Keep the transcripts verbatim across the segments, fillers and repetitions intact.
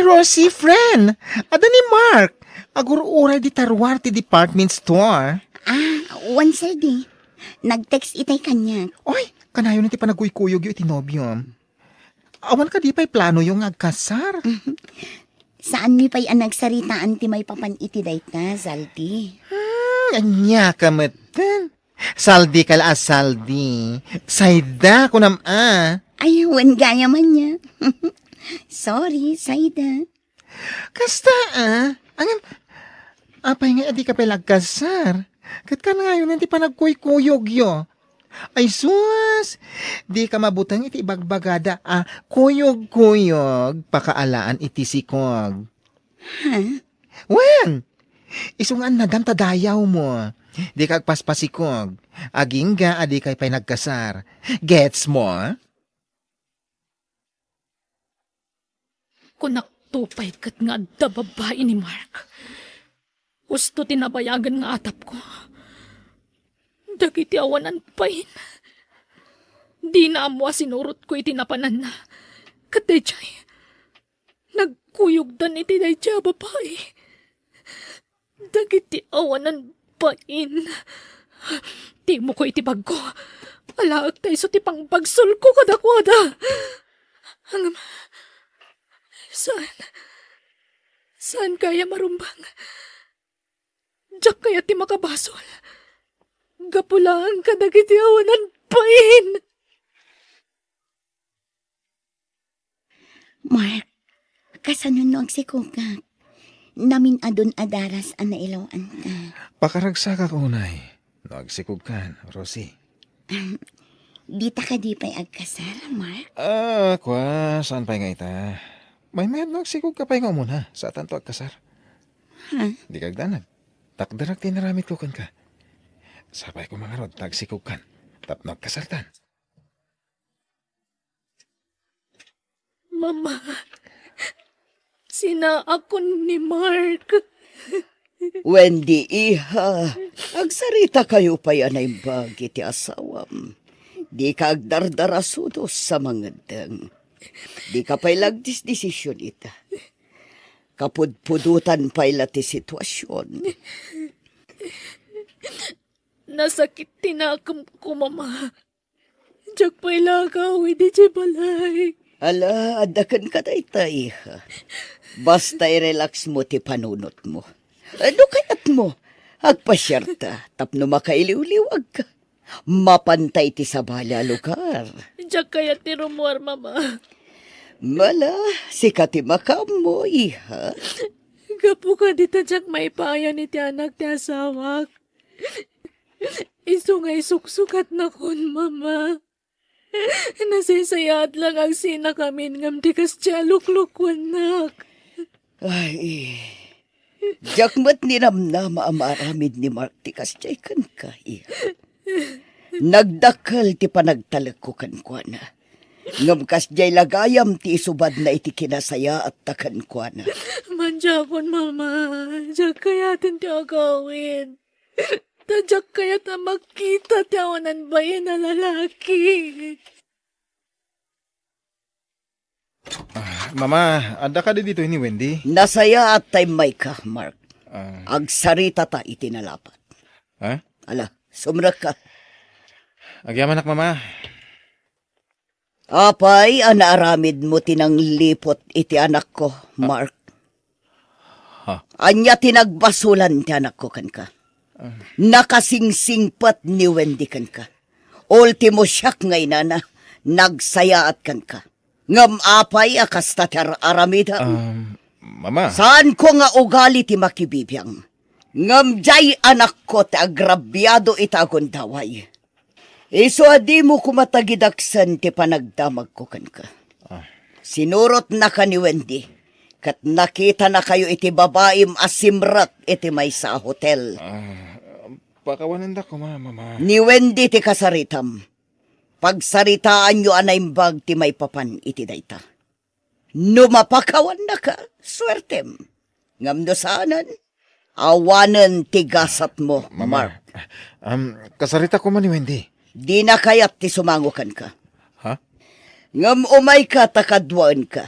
Rosie, friend! Adda ni Mark! Agur-uray di taruar ti department store. Ah, wen, Saldi. Nag-text itay kaniak. Oy, kanayon ti panagkuykuyogyo iti nobiom. Awan kadi pay planoyo nga agkasar? Saanmi pay a nagsaritaan ti maipapan iti dayta, Saldi. Hmm, ania ka metten? Saldi ka la a Saldi. Sayda, kunam a. Ay, wen gayam ania. Sorry, sayda. Kasta, a? Ngem, apay nga a dika pay la agkasar? Ket kanayon ti panagkuykuyogyo. Ay sus! Dika mabuteng iti ibagbagada a kuyog-kuyog pakaalaan iti sikog. Ha? Wen! Isu nga annadam ta dayawmo. Dika agpaspasikog. Agingga a dikay pay nagkasar. Gets mo? Kunakto pay ket nga adda babai ni Mark. Husto ti nabayagen nga atapko. Dagiti awanan bain. Dina ammo a sinurotko iti napananna. Ket daydiay, nagkuyogdan iti daydiay a babai. Dagiti awanan bain. Timoko iti bagko. Alaek ta isu ti pangbagsolko kadakuada. Ngem, saan, saan kaya marumbang? Diak kayat ti makabasol. Gapu laeng kadagiti awanan bain. Mark, kasano no agsikogak? Namin-adon a daras a nailaw-anta. Pakaragsakak unay. No agsikogkan, Rosie. Dita kadi pay agkasar, Mark? Ah, kua, saan pay nga ita? Maymayat no agsikogka pay nga umuna, saantanto agkasar. Ha? Dika agdanag. Takderak ti inaramidko kenka. Sapay koma ngarud ta agsikogkan tapno agkasartan. Mama, sinaakon ni Mark. Wendy, iha, agsaritakayo pay a naimbag iti asawam. Dika agdardarasudos a mangeddeng. Dika pay la agdisdesision ita. Kapudpudotan pay la ti situasion. Nasakit ti nakemko, Mama. Diak pay la agawid idiay balay. Ala, adda kenka dayta, iha. Basta i-relax mo ti panunotmo. No kayatmo, agpasiarta tapno makailiwliwagka. Mapanta iti sabali a lugar. Diak kayat ti rummuar, Mama. Mala, sika ti makaammo, iha. Gapu kadi ta diak maipaay-an iti anak ti asawak. Isu nga isuksukatnakon, Mama. Nasaysayaat la nga agsinakamin ngem di kasdiay a luklukuennak. Ay, diak met ninamnama a maaramid ni Mark ti kasdiay kenka, iha. Nagdakkel ti panagtalekko kenkuana. Ngem kasdiay la gayam ti isubadna iti kinasayaatta kenkuana. Madiakon, Mama. Diak kayaten ti agawid. Ta diak kayat a makita ti awanan bain a lalaki. Ah, Mama, adda kadi ditoy ni Wendy? Nasayaat ta immayka, Mark. Ah. Agsaritata iti nalapat. Ha? Ala, sumrekka. Agyamanak, Mama. Apay a naaramidmo ti nangliput iti anakko, Mark? Ha? Ania ti nagbasolan ti anakko kenka? Ah. Nakasingsingpet ni Wendy kenka. Ultimo, siak nga inana, nagsayaat kenka. Ngem apay a kasta ti ar-aramidem? Um, Mama. Saanko nga ugali ti makibibiang. Ngem diay anakko ti agrabiado ita a gundaway. Isu a dimo koma tagidaksen ti panagdamagko kenka. Ah. Sinurotnaka ni Wendy, ket nakitanakayo iti babaim a simrek iti maysa a hotel. Ah, pakawanendak koma, Mama. Ni Wendy ti kasaritam. Pagsaritaanyo a naimbag ti maipapan iti dayta. No mapakawannaka, suertem. Ngem no saanen, awanen ti gasatmo, Mama, Mark. Um, kasarita koma ni Wendy. Dina kayat ti sumango kenka. Ha? Ngem umayka ta kaduaenka.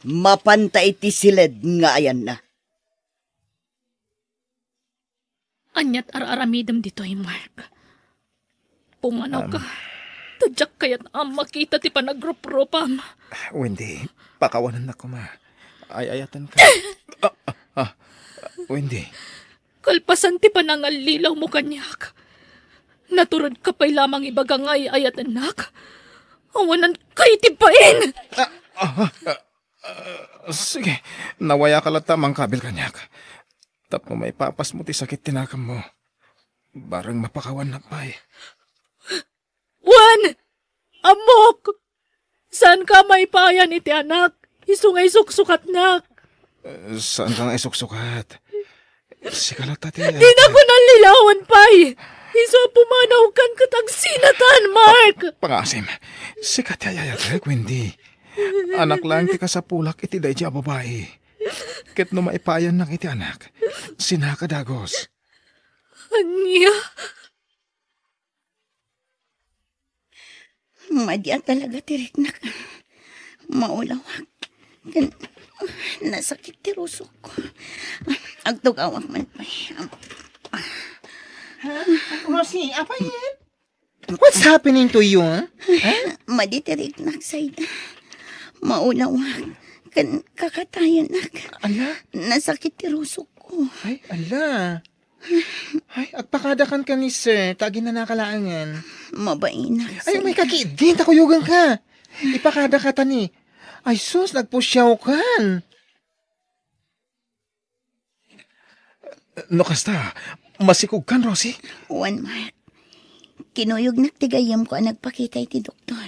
Mapanta iti siled nga ayanna. Aniat ar-aramidem ditoy, Mark? Pumanaw ka. Um. Ta diak kayat a makita ti panagruprupam. Wendy, pakawanennak koma. Ay-ayatenka. Ah, ah, ah. Wendy. Kalpasan ti panangallilawmo kaniak, naturedka pay lamang ibaga nga ay-ayatennak? Awananka iti bain! Ah, ah, ah, ah, sige, nawayaka latta a mangkabil kaniak. Tapno maipapasmo ti sakit ti naganmo. Bareng mapakawannak pay. Wen! Ammok! Saanka a maipayan iti anak, isu nga isuksukatnak. Eh, saanka nga isuksukat? Sika latta ti... Dinak nallilawan pay! Isu a pumanawkan ket agsinatan, Mark! Pa-, pangaasim, sika ti ay-ayatek, Wendy. Anak laeng ti kasapulak iti daydi a babai. Ket no maipayannak iti anak, sinaka dagus. Ania? Madi a talaga ti riknak. Maulawak. Ken nasakit ti rusokko. Agtugawak man pay. Ha? Rosie, apay yen? What's happening to you, ha? Ha? Madi ti riknak, Sayda. Maulawak. Ken kakatayenak. Ala? Nasakit ti rusokko. Ay, ala. Ay, agpakadakan ka ni sir, ta aginanaka laengen. Mabainak, sir. Ay, umayka ketdi, ta kuyogenka. Ipakadaka ta ni. Ay, sus, nagpusiawkan. No kasta, masikogkan, Rosie? Wen, Mark. Kinuyognak ti gayyemko a nagpakita iti doktor.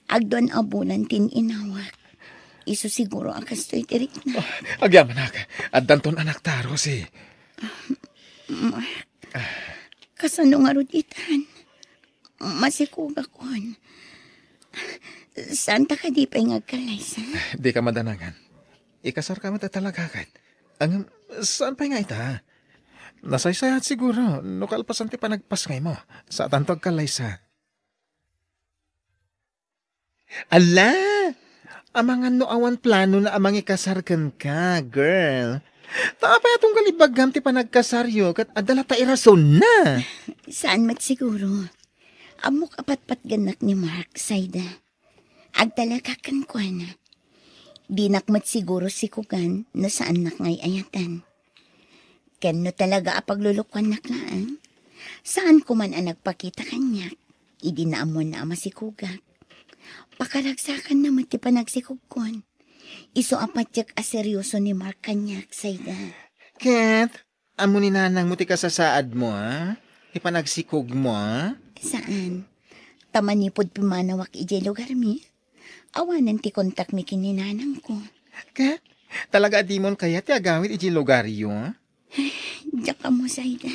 Agduan a bulan ti in-inawak. Isu siguro a kastoy ti rikna. Ah, agyamanak, addanton anakta, Rosie. Mark, kasano ngarud itan? Masikogakon. Saanta kadi pay nga agkallaysa? Dika madanangan. Ikasarka met a talaga ket. Ngem, saan pay nga ita? Nasaysayaat siguro no kalpasan ti panagpasngaymo. Saanto agkallaysa. Ala! Amangan no awan planona a mangikasar kenka, girl. Ta apay a tunggal ibaggam ti panagkasaryo ket adda latta irasonna? Saan met siguro. Ammok a patpatgennak ni Mark, Sayda. Agtalekak kenkuana. Dinak met siguro sikogan no saannak nga ay-ayatan. Ken no talaga a paglulukuannak laeng, saanko man a nagpakita kaniak idi naammoanna a masikogak. Pakaragsakanna met ti panagsikogkon. Isu a patiek a serioso ni Mark kaniak, Sayda. Ket, ammo ni nanangmo ti kasasaadmo, a? Ti panagsikogmo, a? Saan. Ta manipud pimanawak idiay lugarmi, awanen ti kontakmi ken ni nanangko. Ket, talaga a dimon kayat ti agawid idiay lugaryo, a? Diak ammo, Sayda.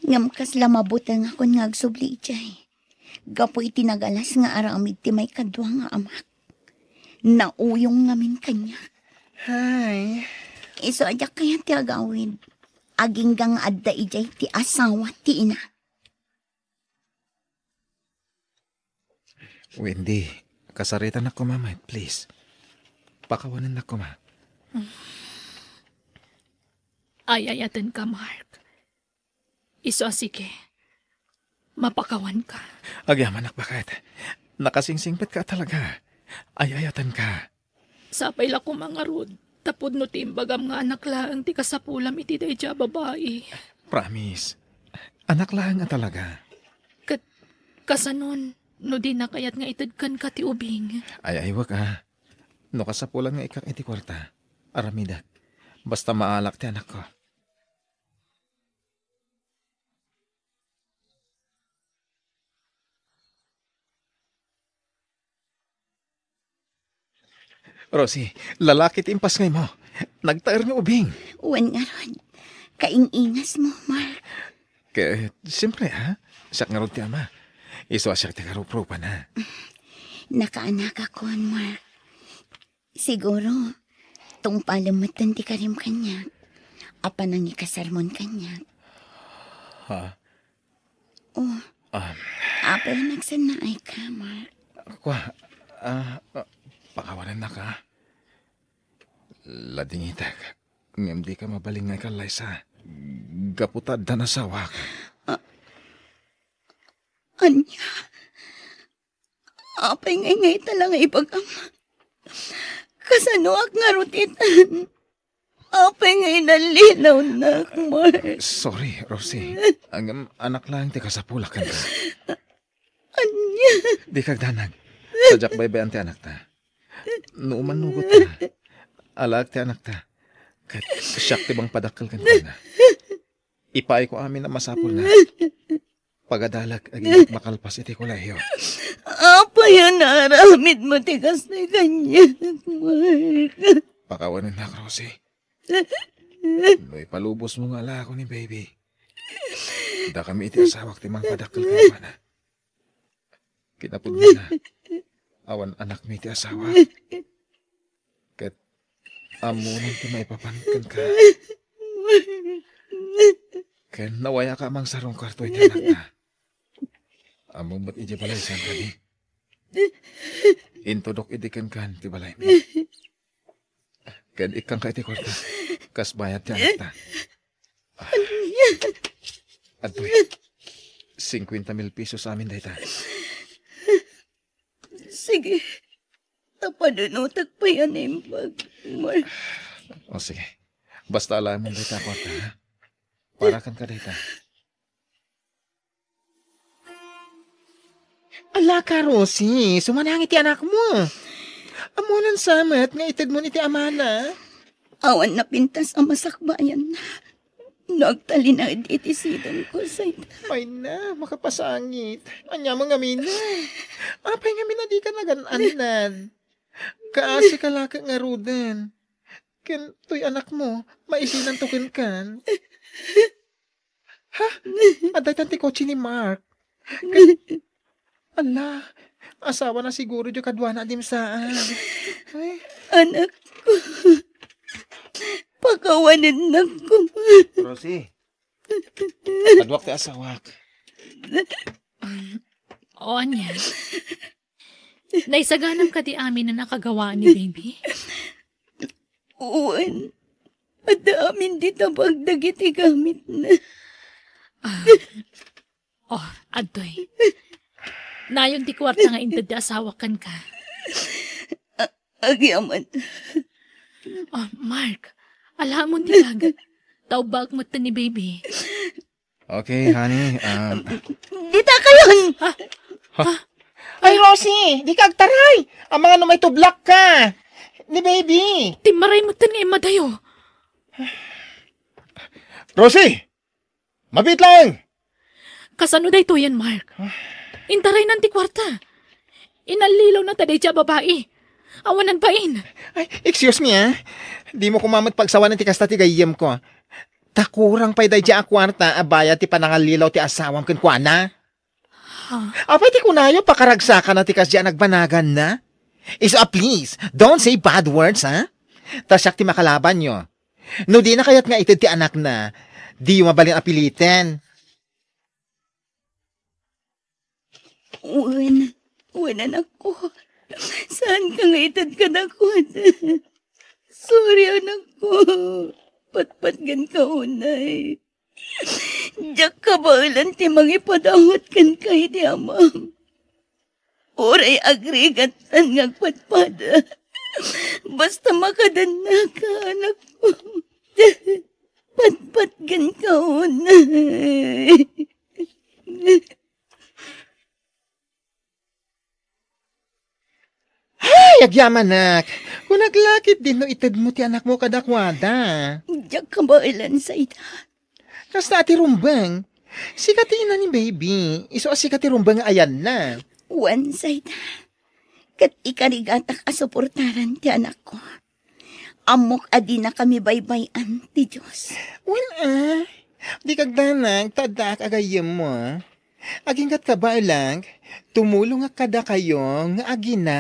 Ngem kasla mabutengakon nga agsubli idiay. Gapu iti nagalas nga aramid ti maikadua nga amak. Nauyong ngamin kaniak. Hay. Isu a diak kayat ti agawid. Agingga nga adda idiay ti asawa ti ina. Wendy, kasaritanak koma met, please. Pakawanennak koma. Ay-ayatenka, Mark. Isu a sige. Mapakawanka. Agyamanak, baket. Nakasingsingpetka a talaga. Ay-ayatenka. Sapay la koma ngarud, tapudno ti imbagam nga anak laeng ti kasapulam iti daydi a babai. Promise. Anak laeng a talaga. Ket kasanon, no dina kayat nga ited kenka ti ubing? Ay-aywek a. No kasapulan nga ikkak iti kuarta, aramidek. Basta maalak ti anakko. Rosie, lalaki ti impasngaymo. Nagtaer nga ubing. Wen ngarud, kaing-ingasmo, Mark. Ket, siyempre, a? Siak ngarud ti ama. Isu a siak ti karuprupana. Nakaanakakon, Mark. Siguro, tungpalem metten ti karim kaniak a panangikasarmon kaniak. Ha? Oh, um, apay a nagsannaayka, Mark? Kua, a, a, pakawanennaka. Ladingitek, ngem dika mabalin nga ikallaysa. Gapu ta addan asawak. A-, ania? Apay ngay ngay ita la nga ibagam? Kasanoak ngarud itan? Apay nga inallilawnak, Mark? Sorry, Rosie. Ngem anak laeng ti kasapulak kenka. Ania? Dika agdanag. Sadiak baybay-an ti anakta. No umannugotta, alaek ti anakta. Ket siak ti mangpadakkel kenkuana. Ipaayko amin a masapulna. Pagadalek agingga makalpas iti kolehiyo. Apay a naaramidmo ti kasta kaniak, Mark? Pakawanennak, Rosie. No ipalubosmo nga alaekon ni baby, dakami iti asawak ti mangpadakkel kenkuana. Kinapudnona, awan anakmi ti asawak. Ket ammonan ti maipapan kenka. Ken nawayaka a mangsarungkarto iti anakta. Ammom met idiay balay saan kadi? Intudok idi kenkan ti balaymi. Ken ikkanka iti kuarta, kas bayad ti anakta. Adtoy, singkuenta mil pesos amin dayta. Sige, ta panunotak pay a naimbag, Mark. O, sige. Basta alaem dayta a kuarta, ha? Para kenka dayta. Alaka, Rosie, sumanang iti anakmo. Ammonan sa met nga itedmon iti amana. Awan napintas a masakbayan no agtalinaed iti sidongko, Sayda. Ay na, makapasangit. Ania man ngamin? Apay ngamin a dika nagan-annan? Kaasika la ket ngaruden. Ken toy anakmo, maisinanto kenkan. Ha? Adda itan ti kotse ni Mark. Ket, ala, asawana siguro diay kaduana a dimsaan. Ay. Anakko. Pakawanennakon. Rosie. Kaduak ti asawak. O, ania? Naisaganam kadi amin a nakagawaan ni baby? Wen, adda amin ti tabag dagiti gamitna. Ah. O, adtoy. Nayon ti kuarta nga inted ti asawak kenka. A-, agyamanak. O, Mark, alaem ti bag. Ta ubbaek metten ni baby. Okay, honey, um, Dita kayon! Ha? Ha? Ay, Rosie, dika agtaray! Amangan no maitublak ka ni baby. Timmaray metten nga immadayo. Rosie! Mabiit laeng! Kasano daytoyen, Mark? Intaraynan ti kuarta. Inallilawna ta daydiay a babai. Awan nagbain. Ay, excuse me, ah. Dimo koma met pagsawanen ti kasta ti gayyemko. Ta kurang pay daydiay a kuarta a bayad ti panangallilaw ti asawam kenkuana. Ha? Apay ti kunayo, pakaragsakana ti kasdiay a nagbanaganna? Isu a, please, don't say bad words, ha? Ta siak ti makalabanyo. No dina kayat nga ited ti anakna, diyo mabalin a piliten. Wen, wen, anakko. Saanka nga ited kadakuada. Sorry, anakko. Patpatgenka unay. Diak kabaelan ti mangipadawat kenka iti amam. Uray agrigattan nga agpadpada. Basta makadannaka, anakko. Patpatgenka unay. Ay, agyamanak! Kunak la ketdin no itedmo ti anakmo kadakuada. Diak kabaelan, Sayda. Kasta a ti rumbeng. Sika ti ina ni baby. Isu a sika ti rumbeng nga ayanna. Wen, Sayda. Ket ikarigatak a suportaran ti anakko. Ammok a dinakami baybay-an ti Dios. Wen a, dika agdanag ta addaak a gayyemmo. Agingga't kabaelan, tumulongak kadakayo nga agina.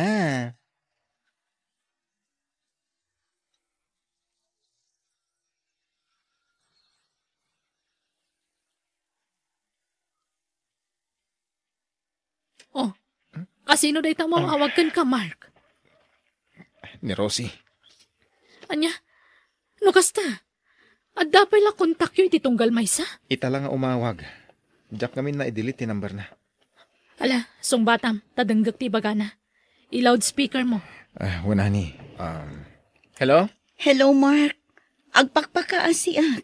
Oh, kasino dayta a mawawag kenka, Mark? Ni Rosie. Ania? No kasta, adda pay la kontakyo iti tunggal maysa? Ita la nga umawag. Diak ngamin na-delete ti number na. Ala, sungbatam, ta denggek ti ibagana. I-loudspeaker mo. Ah, wen, honey. Um, hello? Hello, Mark. Agpakpakaasiak.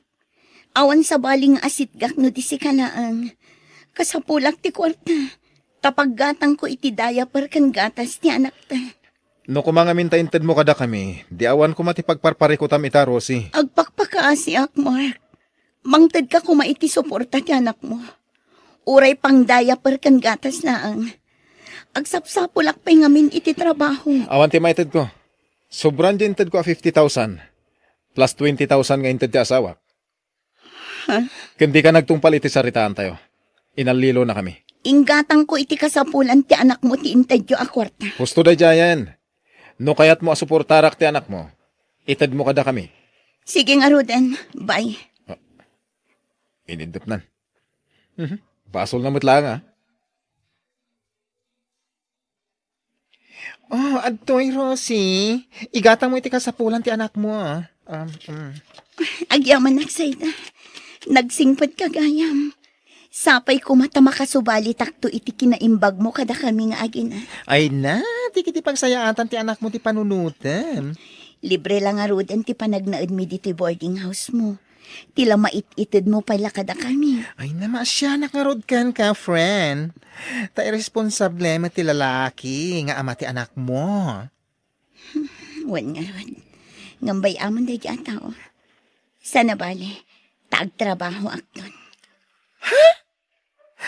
Awan sabali nga asitgak no di sika laeng. Kasapulak ti kuarta. Tapaggatangko iti diaper ken gatas ti anakta. No koma ngamin ta intedmo kadakami, di awan koma ti pagparparikutam ita, Rosie. Agpakpakaasiak, Mark. Mangtedka koma iti suporta ti anakmo. Uray pang diaper ken gatas laeng. Agsapsapulak pay ngamin iti trabaho. Awan ti maitedko. Sobran ti intedko a fifty thousand, plus twenty thousand nga inted ti asawak. Ha? Ken dika nagtungpal iti saritaantayo. Inallilonakami. Inggatangko iti kasapulan ti anakmo ti intedyo a kuarta. Husto daydiayen. No kayatmo a suportarak ti anakmo, itedmo kadakami. Sige ngaruden. Bye. Ah, iniddepnan. Mhm. Basolna met laeng, ah. Oh, adtoy, Rosie. Igatangmo iti kasapulan ti anakmo, ah. Um, mm. Agyamanak, Zayda. Nagsingpet ka gayam. Sapay koma ta makasubalitakto iti kinaimbagmo kadakami nga agina. Ay na, ti kiti pagsayaatan ti anakmo ti panunotem. Libre la ngaruden ti panagnaedmi ditoy boarding house mo. Ti la mait-itedmo pay la kadakami. Ay na, maasianak ngarud kenka, friend. Ta irresponsable met ti lalaki nga ama ti anakmo. Wen ngarud. Ngem bay-amon daydi a tao. Sana bale, ta agtrabahoakton. Ha?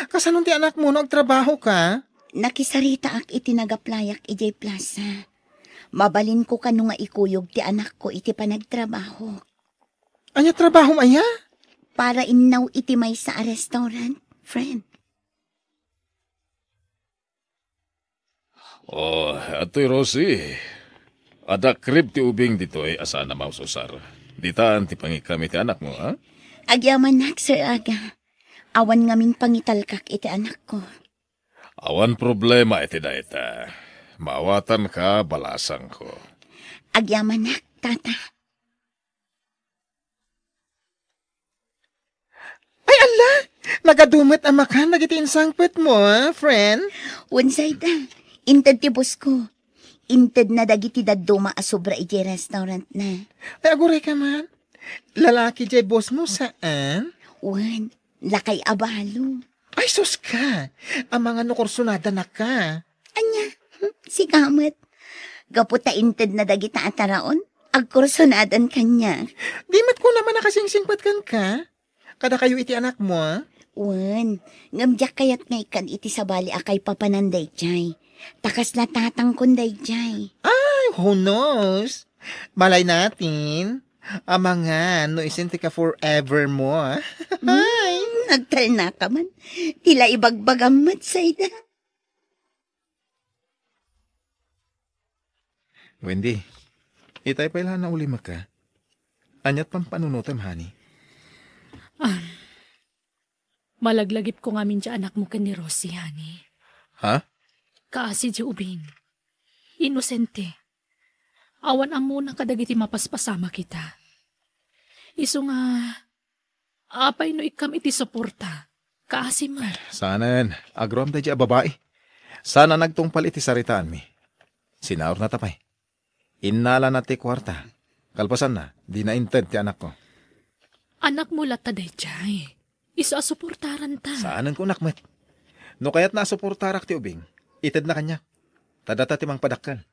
Kasanon ti anakmo no agtrabahoka? Nakisaritaak iti nagaplayak idiay plaza. Mabalinko kano nga ikuyog ti anakko iti panagtrabaho. Ania trabahom aya? Para innaw iti maysa a restaurant, friend. Oh, adtoy Rosie. Adda krib ti ubing ditoy a saan a maususar. Ditan ti pangikkam iti anakmo, ha? Agyamanak, Sir Aga. Awan ngamin pangitalkak iti anakko. Awan problema iti dayta. Maawatanka, balasangko. Agyamanak, Tata. Ay, alla! Nagadu met a makan dagiti insangpetmo, ah, friend? Wen, Zayda. Inted ti boss ko. Intedna dagiti dadduma a sobra idiay restaurant na. Ay, aguray ka man. Lalaki diay boss mo, saan? Wen, lakay a balo. Ay, sus ka! Amangan no kursunada na ka. Ania? Sika met. Gapu ta intedna dagita a taraon, agkursunadan kaniak. Di met kunam a nakasingsingpet kenka? Kadakayo iti anakmo, ah? Wen, ngem diak kayat nga ikkan iti sabali a kaipapanan daydiay. Ta kasla tatangkon daydiay. Ay, who knows? Malay natin. Amangan no isentek a forever mo, ah. Hmm, agtalnaka man. Ti la ibagbagam met, Zayda. Wendy, itay pay la naulimek ka. Aniat pampanunotem, honey? Ah, malaglagipko ngamin ti anakmo ken ni Rosie, honey. Ha? Kaasi ti ubing. Inosente. Awan ammona kadagiti mapaspasamak ita. Isu nga, apay no ikkam iti suporta? Kaasi met. Saanen, agroam daydi a babai. Saan a nagtungpal iti saritaanmi. Sinaurna ta pay. Innalana ti kuarta. Kalpasanna, dina inted ti anakko. Anakmo latta daydiay. Isu a suportaranta. Saanen kunak met. No kayatna a suportarak ti ubing, itedna kaniak. Ta data ti mangpadakkel.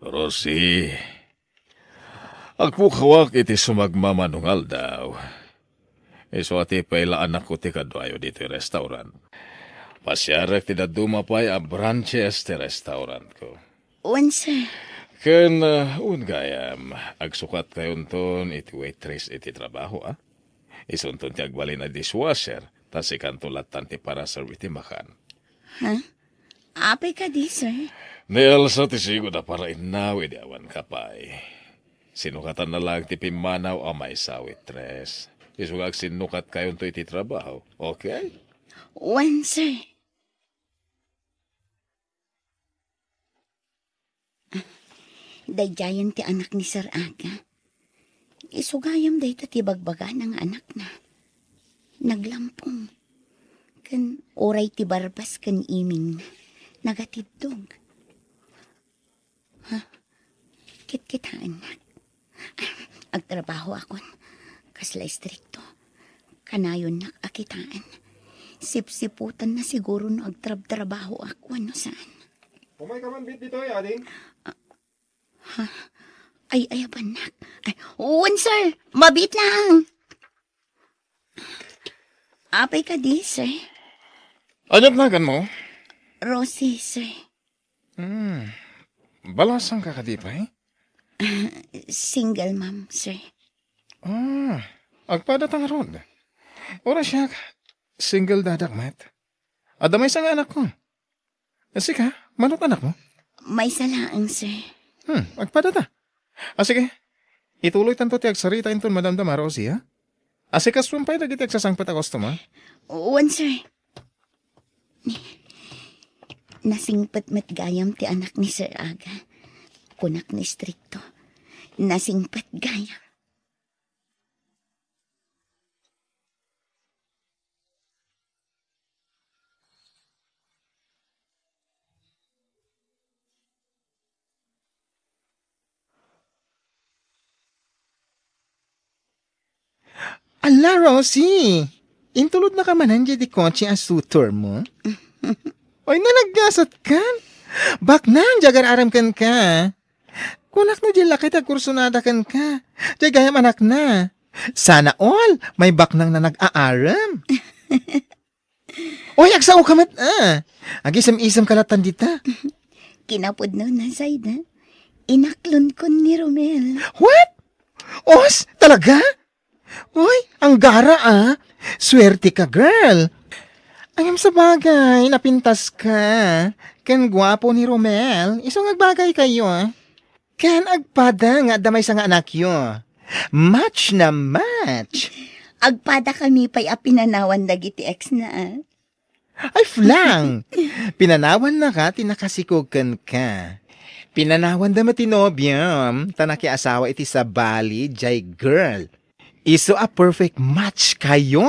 Rosie, agpukawak iti sumagmamano nga aldaw. Isu a ti pay la anakko ti kaduayo ditoy restaurant. Pasiarek ti dadduma pay a branches ti restaurantko. Wen, sir. Ken, uh, wen gayam, agsukatkayonton iti waitress iti trabaho, ah? Isunton ti agbalin a dishwasher, ta sikanto lattan ti paraserve iti makan. Ha? Apay kadi, sir? Ni Elsa ti sigud a parainnaw idi awan ka pay. Sinukatanna laeng ti pimmanaw a maysa a waitress. Isu nga agsinnukatkayonto iti trabaho, okay? Wen, sir. Daydiayen ti anak ni Sir Aga. Isu gayam dayta ti bagbagana nga anakna. Naglampong. Ken uray ti barbas ken imingna, nagatiddog. Ha? Kitkitaennak. Agtrabahoakon. Kasla istrikto. Kanayonnak a kitaen. Sipsiputanna siguro no agtrabtrabahoak wenno saan. Umay ka man, Bit, ditoy, ading? Ha? Ay, ay, abannak. Ay, wen, sir. Mabiit lang. Apay kadi, sir? Ania't naganmo? Rosie, sir. Hmm. Balasang ka kadi pay? Single mom, sir. Ah, agpada ta ngarud. Uray siak, single dadak met. Adda maysa nga anakko. Sika, mano't anakmo? Maysa laeng, sir. Hmm, agpada ta. Ah, sige. Ituloytanto ti agsarita inton madamdama, Rosie, ha? Asikasuem pay dagiti agsasangpet a customer. Wen, sir. Nasingpet met gayam ti anak ni Sir Aga. Kunak ni istrikto. Nasingpet gayam. Ala, Rosie! Intulodnaka manen diay kotse a suitor mo? Oy, nalaggasat kan? Baknang diay agar-arem kenka. Kunak no diay laki ti agkursunada kenka. Diay gayam anakna. Sana all, may baknang na nag-aarem. Oy, agsaoka met, ah. Agisem-isem ka latan dita. Kinapudno na, Zaida. Inaklonkon ni Romel. What? Os, talaga? Oy, anggara, ah. Swerte ka, girl. Ngem sabagay, napintas ka. Ken guapo ni Romel. Isu nga agbagay kayo, ah. Ken agpada nga adda maysa nga anakyo. Match na match. Agpada kami pay a pinanawan dagiti ex na, ah. Ay, flang! Pinanawannaka ti nakasikog kenka. Pinanawanda met ti nobiom, ta nakiasawa iti sabali, jay girl. Isu a perfect match kayo.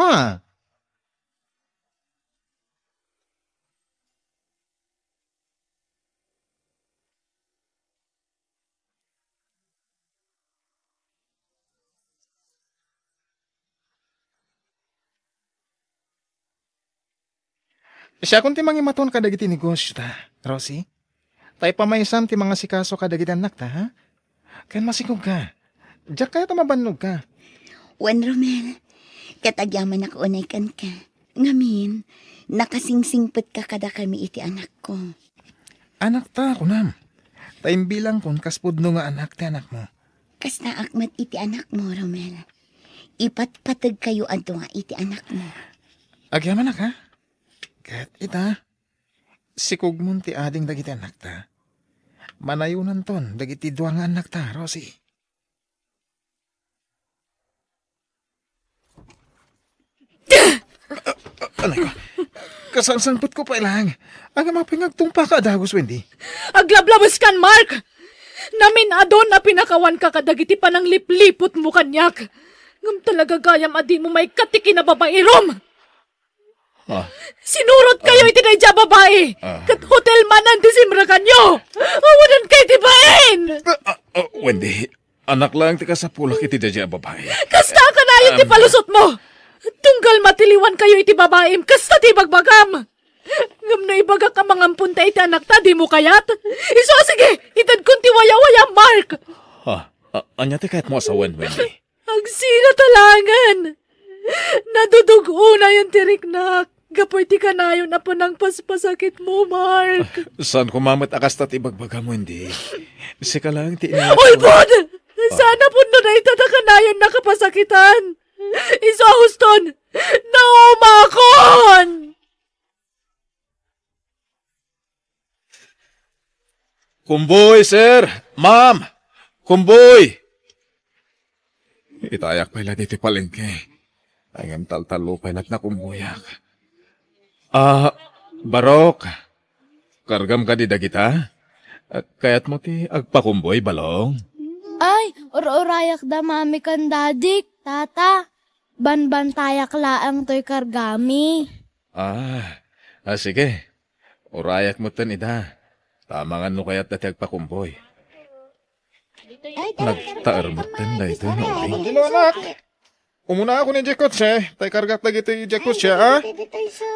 Siakon ti mangimaton kadagiti negosio ta, Rosie. Ta ipamaysam ti mangasikaso kadagiti annakta, ha? Ken masikog ka. Diak kayat a mabannog ka. Wen, Romel, ket agyamanak unay kenka. Ngamin, nakasingsingpet ka kadakami iti anakko. Anakta, kunam. Ta imbilangkon kas pudno nga anak ti anakmo. Kastaak met iti anakmo, Romel. Ipatpateg kayo a dua iti anakmo. Agyamanak, ha? Ket ita, sikogmon ti ading dagiti annakta. Manayonanton dagiti dua nga annakta, Rosie. Anay ko. Kasangsangpetko pay lang. Ngem apay nga agtungpaka a dagus, Wendy? Aglablabeskan, Mark! Namin-adon a pinakawanka kadagiti pananglipliputmo kaniak. Ngem talaga gayam a dimo maikkat ti kinababairom! Ah. Sinurot kayo Ah. iti daydiay a babai. Ah. Ket hotel manen ti simrekanyo. Awanan kayo ti bain. Ah, ah, ah, Wendy, anak lang ti kasapulak iti daydiay a babai. Kasta ka nayon ti Um. palusot mo. Tunggal matiliwan kayo iti babaim, kasta ti bagbagam. Ngem no ibagak a mangampunta iti anakta, di mo kayat? Isu a sige, itedkon ti wayawaya, Mark. Ah, ah, anya ti kayat mo a sawen, Wendy? Agsina ta laengen. Nadudug-onayon ti riknak gapu iti kanayon a panangpaspasakitmo, Mark. Saan koma met a kasta ti ibagbagam, Wendy? Sika lang ti ina- Ulpod! Saan a pudno dayta ta kanayon nakapasakitan? Isu a huston, naumakon! Kumboy, sir! Ma'am! Kumboy! Itayak pay la ditoy palengke. Ngem taltallo pay la't nakumboyak. Ah, Barok, kargam kadi dagita? Ah, kayatmo ti agpakumboy, balong? Ay, ur-urayak da mami ken dadik, tata. Banbantayak laeng toy kargami. Ah, ah, sige. Urayak metten ida. Tamangan no kayatda ti agpakumboy. Nagtaer metten daytoy nga uri. Angelo, anak. Umuna ako ni Jekotse, tay kargak dagiti Jekotse, a?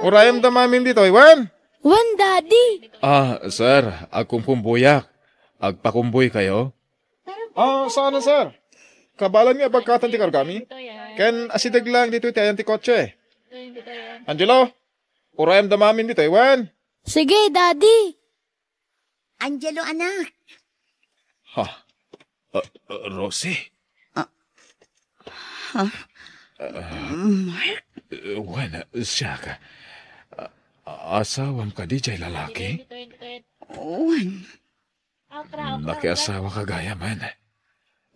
Urayem da mamim ditoy, wen? Wen, Daddy. Ah, sir, agkumkumboyak. Agpakumboy kayo? Ah, saan, sir? Kabalan nga abagkatan ti kargami? Ken asideg lang ditoy ti ayan ti kotse. Angelo, urayem da mamim ditoy, wen? Sige, Daddy. Angelo, anak. Ha? Ah, ah, Rosie? Ah. Ha? Ah. Mark? Eh, wen, siak. Ah, asawam kadi jay lalaki? Wen. Nakiasawa ka gayam, wen?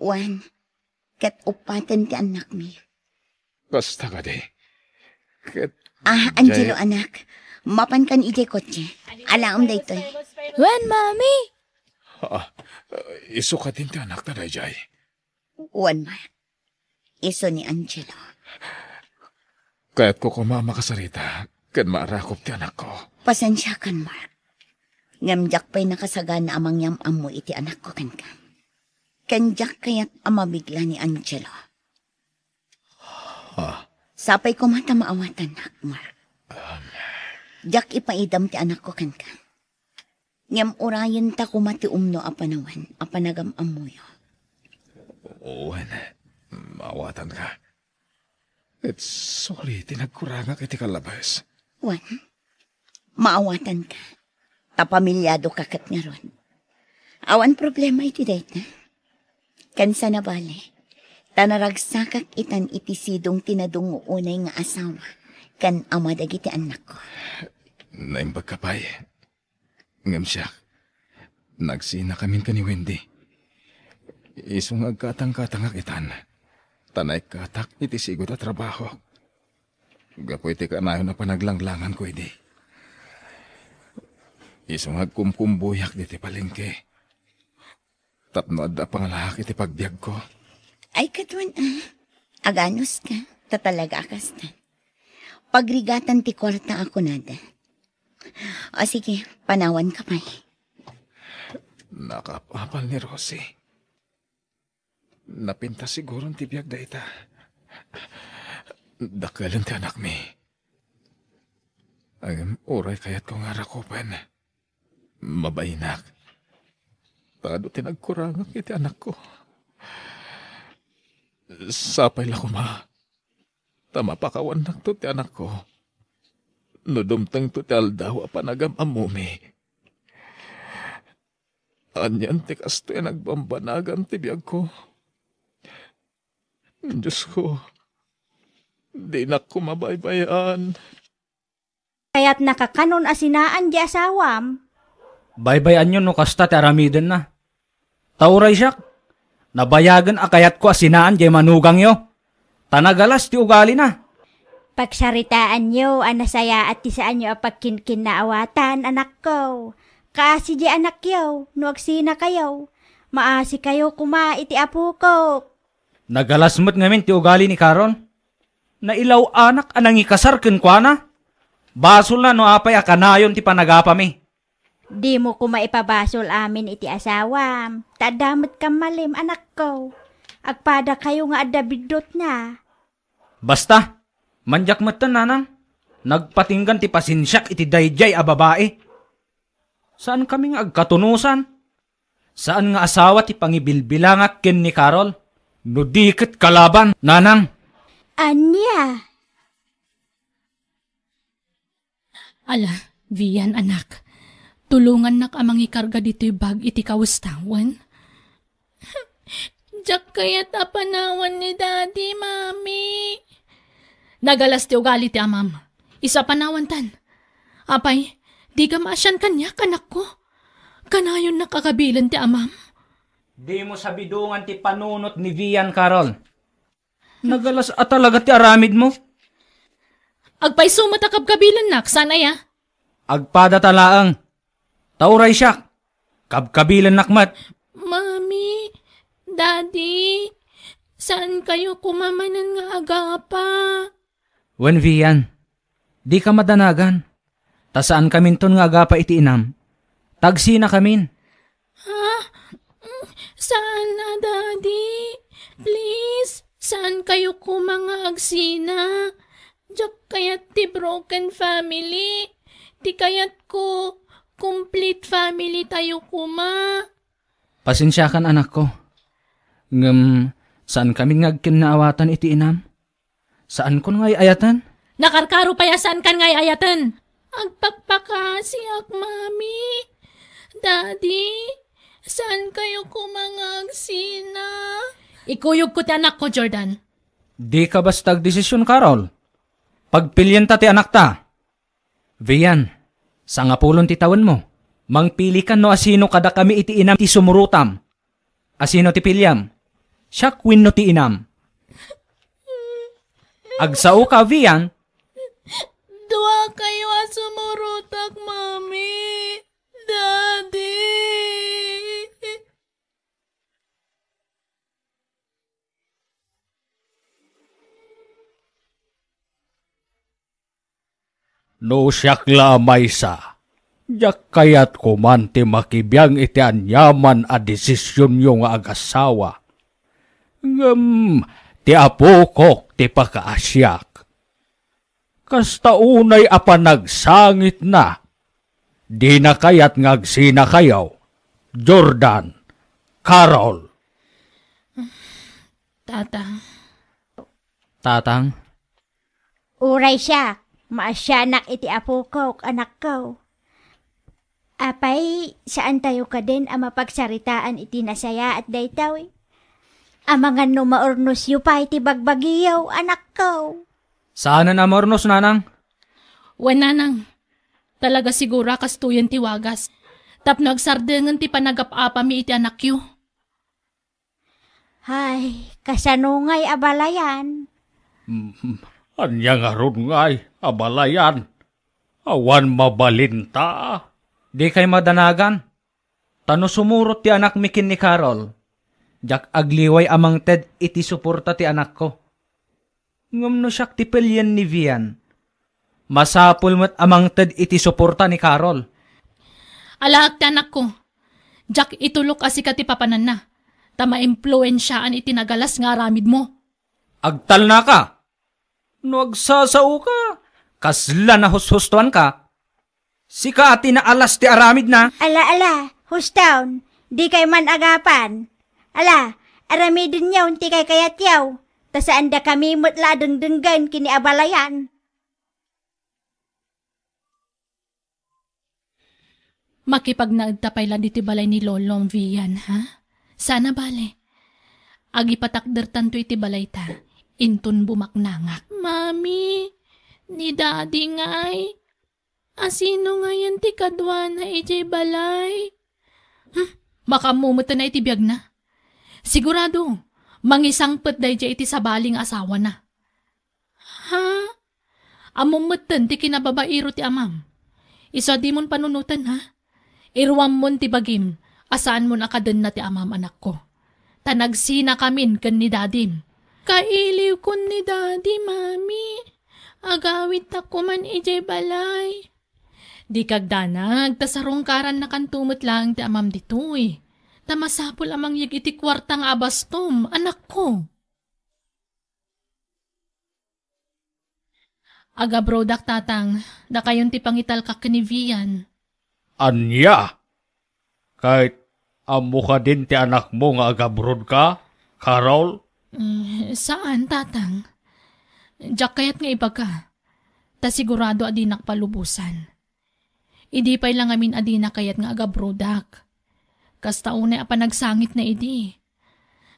Wen. Ket uppaten ti annakmi. Kasta kadi. Ket Ah, Angelo, jay anak. Mapankan idiay kotse. Alaem daytoy. Wen, Mami? Ah, isu kadin ti anakta dayjay? Wen, Mark. Isu ni Angelo. Kayatko koma a makasarita ken maarakop ti anakko. Pasensiakan, Mark. Ngem diak pay nakasagana a mangyam-ammo iti anakko kenka. Ken diak kayat a mabigla ni Angelo. Ha? Sapay koma ta maawatannak, Mark. Um. Diak ipaidam ti anakko kenka. Ngem urayenta koma ti umno a panawen a panagam-ammoyo. Wen, maawatanka. Ket suli ti nagkurangak iti kallabes. Wen, maawatanka. Ta pamiliadoka ket ngarud. Awan problema iti dayta. Ken sana bale, ta naragsakak itan iti sidong ti nadungngo unay nga asawa ken ama dagiti annakko. Naimbagka pay. Ngem siak, nagsinakamin ken ni Wendy. Isu nga agkatangkatangak itan, ta naikkatak iti sigud a trabaho. Gapu iti kanayon a panaglanglanganko idi. Isu nga agkumkumbuyak ditoy palengke. Tapno adda pangalaak iti pagbiagko. Ay, kaduan, ah. Aganuska, ta talaga a kasta. Pagrigatan ti kuarta a kunada. O sige, panawanka pay. Nakaapapal ni Rosie. Napintas siguron ti biag dayta. Dakelen ti anakmi. Ngem uray kayatko nga rakupen. Mabainak. Ta adu ti nagkurangak iti anakko. Sapay la koma ta mapakawannakto ti anakko no dumtengto ti aldaw a panagam-ammomi. Anian ti kastoy a nagbambanagan ti biagko? Diosko, dinak koma baybay-an. Kayatnaka kanon a sinaan ti asawam? Baybay-anyo no kasta ti aramidenna. Ta uray siak, nabayagen a kayatko a sinaan diay manugangyo, ta nagalas ti ugalina. Pagsaritaanyo a nasayaat ti saanyo a pagkinkinnaawatan, anakko. Kaasi diay anakyo, no agsinakayo, maasikayo koma iti apokok. Nagalas met ngamin ti ugali ni Carol. Nailaw-anak a nangikasar kenkuana. Basolna no apay a kanayon ti panagapami. Dimo koma ipabasol amin iti asawam, ta adda met kammalem, anakko. Agpadakayo nga adda biddutna. Basta, mandiak metten, nanang. Nagpatinggan ti pasensiak iti daydiay a babai. Saankami nga agkatunosan. Saan nga asawa ti pangibilbilangak ken ni Carol, no di ket kalaban, nanang. Ania? Ala, Vian, anak. Tulongannak a mangikarga ditoy bag iti kawes tawen. Diak kayat a panawan ni Daddy, Mami. Nagalas ti ugali ti amam. Isu a panawantan. Apay, dika maasian kaniak, anakko? Kanayonnak a kabilen ti amam? Dimo sabidongan ti panunot ni Vian, Carol. Nagalas a talaga ti aramidmo. Agpayso met a kabkabilennak, saan aya? Agpadata laeng. Ta uray siak, Kabkabilennak met. Mami, Daddy, saan kayo kumamanen nga agapa? Wen, Vian, dika madanagan. Ta saan kaminton nga agapa iti inam. Tagsinakamin. Ha? Mm, saan a, Daddy? Please, saan kayo kuma nga agsina? Diak kayat ti broken family. Ti kayatko, complete family tayo kuma. Pasensiakan, anakko. Ngem, saan kamin nga agkinnaawatan iti inam? Saankon nga ay-ayaten? Nakarkaro pay a saankan nga ay-ayaten. Agpakpakasiak, Mami. Daddy, saan kayo kuma nga agsina? Ikuyogko ti anakko, Jordan. Dika basta agdesisyon, Carol. Pagpilienta ti anakta. Vian, sangapulon ti tawenmo. Mangpilikan no asino kadakami iti inam ti sumurotam. Asino ti piliam? Siak wenno ti inam? Agsaoka, Vian? Dua kayo a sumurotak, Mami. Daddy. No siak la a maysa, diak kayat koman ti makibiang iti aniaman a desisionyo nga agasawa. Ngem ti apokok ti pakaasiak. Kasta unay a panagsangitna, dina kayat nga agsinakayo, Jordan, Carol. Tatang. Tatang? Uray siak, maasianak iti apokok, anakko. Apay, saantayo kadin a mapagsaritaan iti nasayaat daytoy? Amangan no maurnosyo pay ti bagbagiyo, anakko. Saanen a maurnos, nanang? Wen, nanang. Talaga sigura kastoyen ti wagas. Tapno agsardengen ti panagap-apami iti anakyo. Hay, kasano ngay a balayan? Mm, ania ngarud ngay a balayan? Awan mabalinta. Dikay madanagan. Ta no sumurot ti anakmi ken ni Carol, diak agliway a mangted iti suporta ti anakko. Ngem no siak ti pelien ni Vian, masapul met a mangted iti suporta ni Carol. Alaek ti anakko. Diak itulok a sika ti papananna, ta maimpluensiaan iti nagalas nga aramidmo. Agtalnaka! No agsasaoka, kasla nahushustoanka. Sika a ti naalas ti aramidna. Ala, ala, hustaon, dikay man agapan. Ala, aramidenyo ti kaykayatyo, ta saandakami met la a dengdenggen ken ni a balayan. Makipagnaedta pay la ditoy balay ni Lolom, Vian, ha? Saan a bale. Agipatakdertanto iti balay ta, inton bumaknangak. Mami, ni Daddy ngay. Asino ngayen ti kaduana idiay balay? Hmm, makaammo metten a iti biagna. Sigurado, mangisangpet daydiay iti sabali nga asawana. Ha? Ammom metten ti kinababaero ti amam. Isu a dimon panunoten, ha? Iruammon ti bagim a saanmon a kadenna ti amam, anakko. Ta nagsinakamin ken ni dadim. Kailiwkon ni Dadi, Mami. Agawidtak koman idiay balay. Dika agdanag, ta sarungkarannakanto met laeng ti amam ditoy. Ta masapul a mangyeg iti kuarta nga abastom, anakko. Agabrodak, Tatang, dakayon ti pangitalkak ken ni Vian. Ania? Ket ammo kadin ti anakmo nga agabrodka, Carol? Mm, saan, Tatang. Diak kayat nga ibaga, ta sigurado a dinak palubosan. Idi pay la ngamin a dina kayat nga agabrodak. Kasta unay a panagsangitna idi.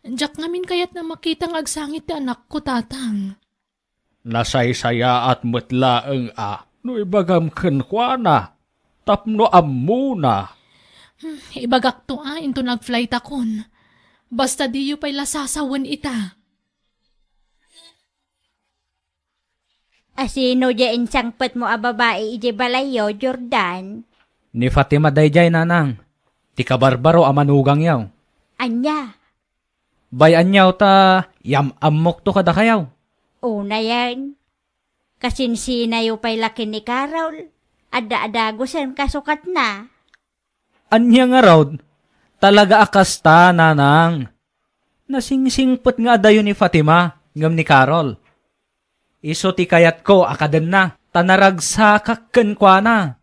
Diak ngamin kayat nga makita nga agsangit ti anakko, Tatang. Nasaysayaat met laeng a no ibagam kenkuana tapno ammona. Hmm, ibagakto a inton agflightakon. Basta diyo pay la sasawen ita. Asino diay insangpetmo a babai idiay balayyo, Jordan? Ni Fatima daydiay, nanang. Ti kabarbaro a manugangyaw. Ania? Bay-anyaw ta yam-ammokto kadakayaw. Unayen, kasinsinayo pay la ken ni Carol. Adda adagusen kasukatna. Ania ngarud? Talaga a kasta, nanang. Nasingsingpet nga adayo ni Fatima ngem ni Carol. Isu ti kayatko a kadenna, ta naragsakak kenkuana.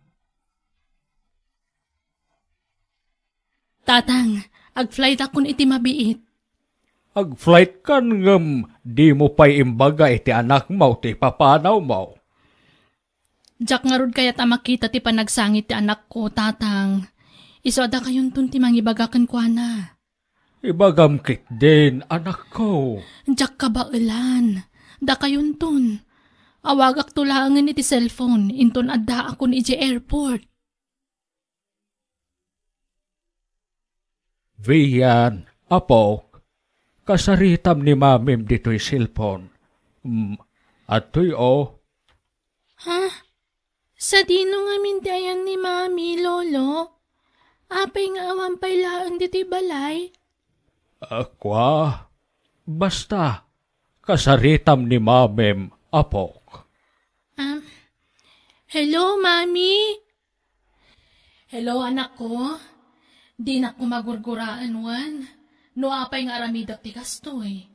Tatang, agflightakon iti mabiit. Agflightkan ngem dimo pay imbaga iti anakmo ti papanawmo. Diak ngarud kayat a makita ti panagsangit ti anakko, Tatang. Isu a dakayonton ti mangibaga kenkuana. Ibagam ketdin, anakko. Diak kabaelan. Dakayonton. Awagakto laengen iti cellphone, inton addaakon idiay airport. Vian, apok, kasaritam ni mamim ditoy cellphone. Mm, adtoy, o. Ha? Sadino ngamin ti ayan ni Mami, Lolo? Apay nga awan pay laeng ditoy balay? Akua, basta, kasaritam ni Mamim, apok. Um, hello, Mami. Hello, anakko. Dinak koma gurguraen wen no apay nga aramidek ti kastoy.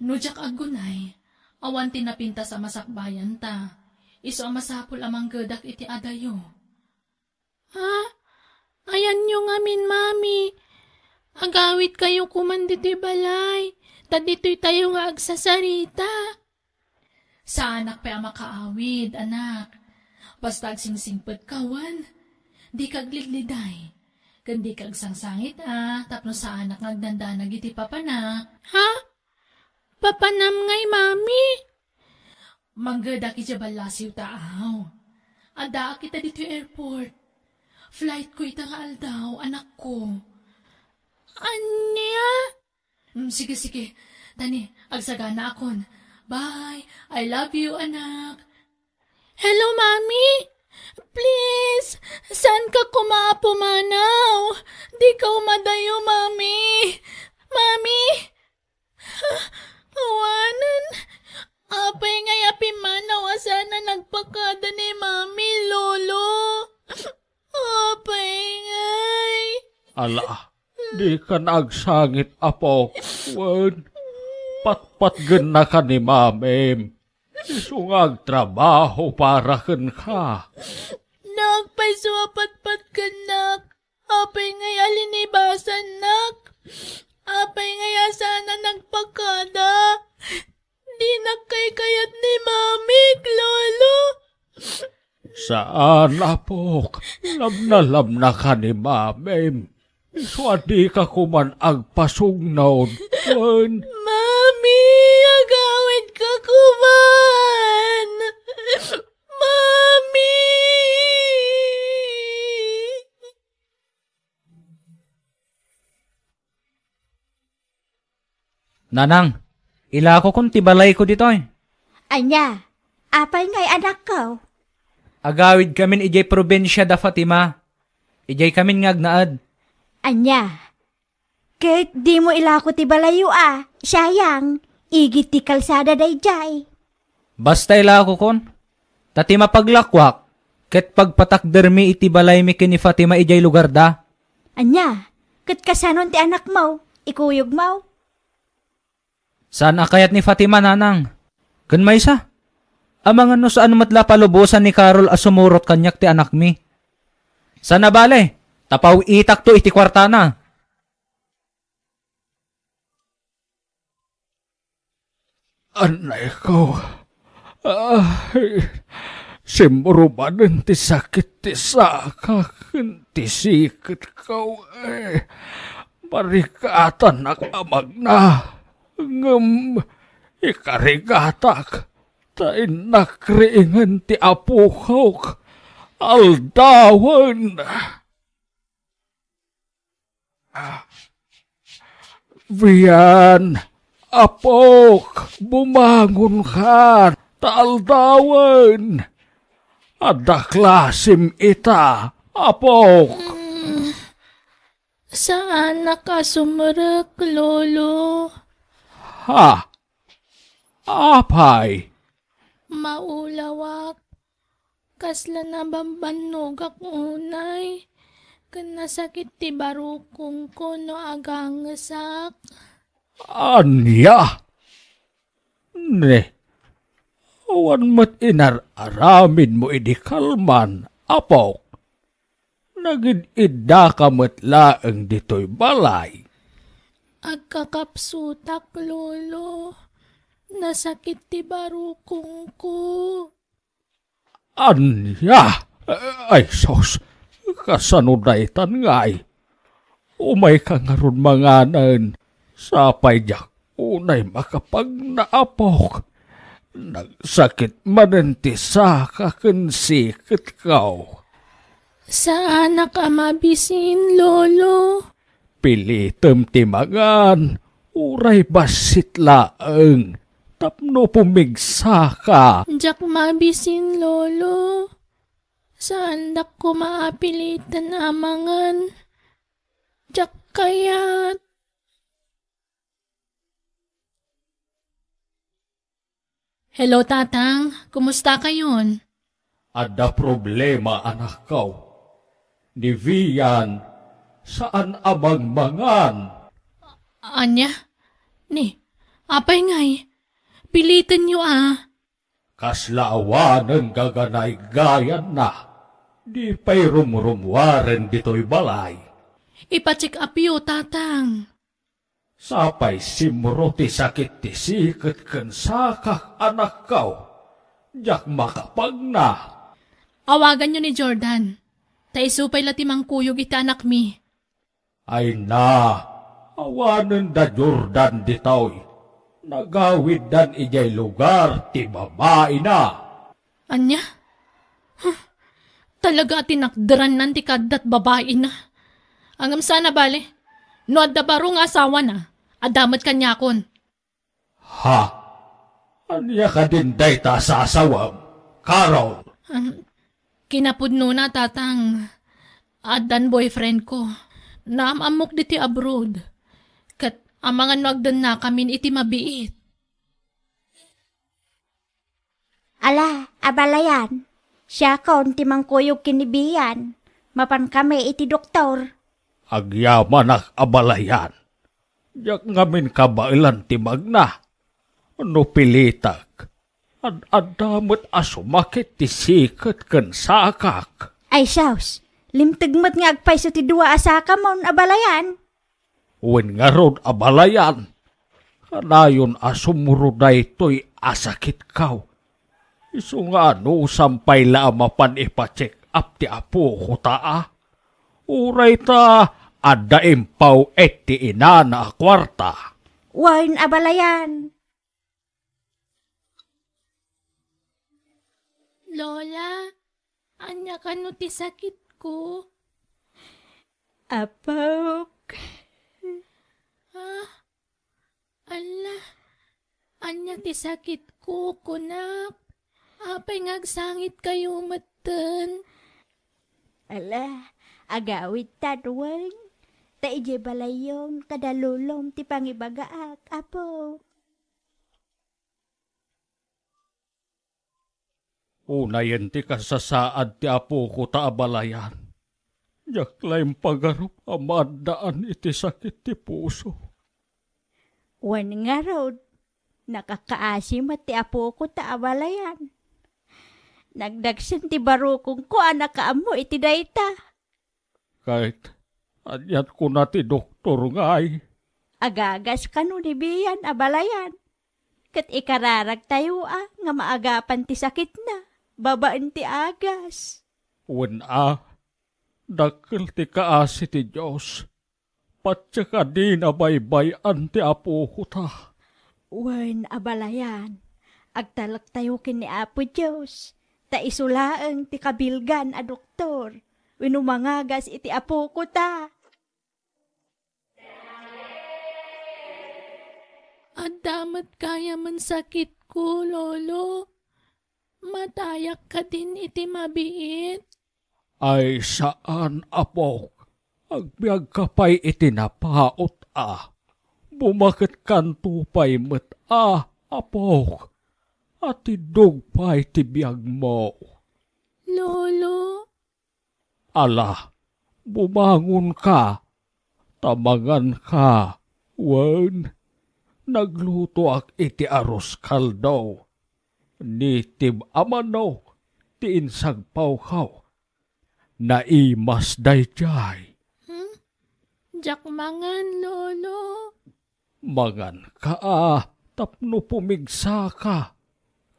No diak aggunay, awan ti napintas a masakbayanta. Isu a masapul a manggedak iti adayo. Ha? Ayanyo ngamin, Mami. Agawidkayo koman ditoy balay, ta ditoytayo nga agsasarita. Saanak pay a makaawid, anak. Basta agsingsingpetka wen, dika aglidliday. Ken dika agsangsangit a tapno saanak nga agdandanag iti papanak. Ha? Papanam ngay, Mami? Manggedak idiay ballasiw ta aw. Addaak ita ditoy airport. Flightko ita nga aldaw, anakko. Ania? Mm, sige, sige. Tani, agsaganaakon. Bye. I love you, anak. Hello, Mami. Please, saanka koma a pumanaw? Dika umadayo, Mami. Mami. Awanen. Apay ngay a pimmanaw a saan a nagpakada ni Mami, Lolo? Apay ngay. Ala, dikan agsangit, apok. Wen, patpatgennaka ni Mamim. Isu nga agtrabaho para kenka. Nagpayso a patpatgennak. Apay ngay a linibasannak? Apay ngay a saan a nagpakada? Dinak kaykayat ni Mamik, Lolo. Saan, apok. Labnalabnaka ni Mamim. Isu a dika koman agpasugnod. Wen. Mami, agawidka koman. Mami! Nanang, ilakokon ti balayko ditoy. Ania? Apay ngay, anakko? Agawidkamin idiay probinsia da Fatima. Idiaykamin nga agnaed. Ania? Ket dimo ilako ti balayyo a, sayang, igid ti kalsada daydiay. Basta ilakokon, ta ti mapaglakoak, ket pagpatakdermi iti balaymi ken ni Fatima idiay lugarda. Ania, ket kasanon ti anakmo, ikuyogmo? Saan a kayat ni Fatima, nanang. Ken maysa, amangan no saan met la palubosan ni Carol a sumurot kaniak ti anakmi. Saan a bale, ta paw-itakto iti kuartana. Annayko, ay, simmurubanen ti sakit ti saka ken ti siketko, ay, marigatanak a magna, ngem ikarigatak, ta innak riingen ti apokok aldawen. Bian, apok, bumangonka, ta aldawen. Adda klasim ita, apok. Mm. Saanak a sumrek, Lolo. Ha? Apay? Maulawak. Kasla nabambannogak unay. Ken nasakit ti barukongko no agangesak. Ania? Ne, awan met inar-aramidmo idi kalman, apok. Nagid-iddaka met laeng ditoy balay. Agkakapsutak, Lolo. Nasakit ti barukongko. Ania? Ay, sus, kasano daytan ngay? Umayka ngarud manganen, sapay diak unay makapagna, apok. Nagsakit manen ti saka ken siketko. Saanak a mabisin, Lolo. Pilitem ti mangan, uray bassit laeng, tapno pumigsaka. Diak mabisin, Lolo. Saandak koma a piliten a mangan. Diak kayat. Hello, Tatang. Kumusta kayon? Adda problema, anakko. Ni Vian, saan a mangmangan. Ania? Ni, apay ngay? Pilitenyo a. Kasla awanen gaganaygayanna. Di pay rumrummuaren ditoy balay. Ipa-check upyo, Tatang. Sapay simro ti sakit ti siket ken sakak, anakko. Diak makapagna. Awaganyo ni Jordan. Ta isu pay la ti mangkuyog iti anakmi. Ay na, awanen da Jordan ditoy. Nagawiddan idiay lugar ti babaina. Ania? Huh, talaga a tinakderannan ti kaaddat babaina. Ngem saan a bale, no adda baro nga asawana, adda met kaniakon. Ha? Ania kadin dayta a sasawem, Carol? Um, kinapudnona, Tatang. Addan boyfriend ko. Naam-ammok ditoy abroad. Ket amangan no agdennakamin iti mabiit. Ala, abalayan, siakon ti mangkuyog ken ni Bian. Mapankami iti doktor. Agyamanak, abalayan. Diak ngamin kabaelan ti magna. No pilitek, ad-adda met a sumakit ti siket ken sakak. Ay, sus, limteg met nga agpayso ti dua a sakamon, abalayan. Wen ngarud, abalayan, kanayon a sumro daytoy a sakitko. Isu nga anusam pay la a mapan ipa-check up ti apokota a. Uray ta adda impaw-et ti inana a kuarta. Wen, abalayan. Lola, ania kano ti sakitko? Apok. Ah, ala, ania ti sakitko, kunak? Apay nga agsangitkayo metten? Ala, agawidtan wen. Ta idiay balayyon kada lolom ti pangibagaak, Apo. Unayen ti kasasaad ti apokota, abalayan. Diak la impagarup a maaddaan iti sakit ti puso. Wen ngarud, nakakaasi met ti apokota, abalayan. Nagdagsen ti barukongko a nakaammo iti dayta. Ket aniat kuna ti doktor ngay? Agagas kano ni Bian, abalayan. Ket ikararagtayo a nga maagapan ti sakitna babaen ti agas. Wen a, dakkel ti kaasi ti Dios. Patse a dina baybay-an ti apokota. Wen, abalayan, agtalektayo ken ni Apo Dios, ta isu laeng ti kabilgan a doktor wenno mangagas iti apokota. Adda met gayamen sakitko, Lolo. Matayak kadin iti mabiit? Ay saan, apok. Agbiagka pay iti napaut a. Bumaketkanto pay met a, apok, a tiddog pay ti biagmo. Lolo? Ala, bumangonka, ta manganka, wen, naglutoak iti arroz caldo. Native a manok ti insagpawko. Naimas daydiay. Hmm? Diak mangan, Lolo. Manganka a tapno pumigsaka,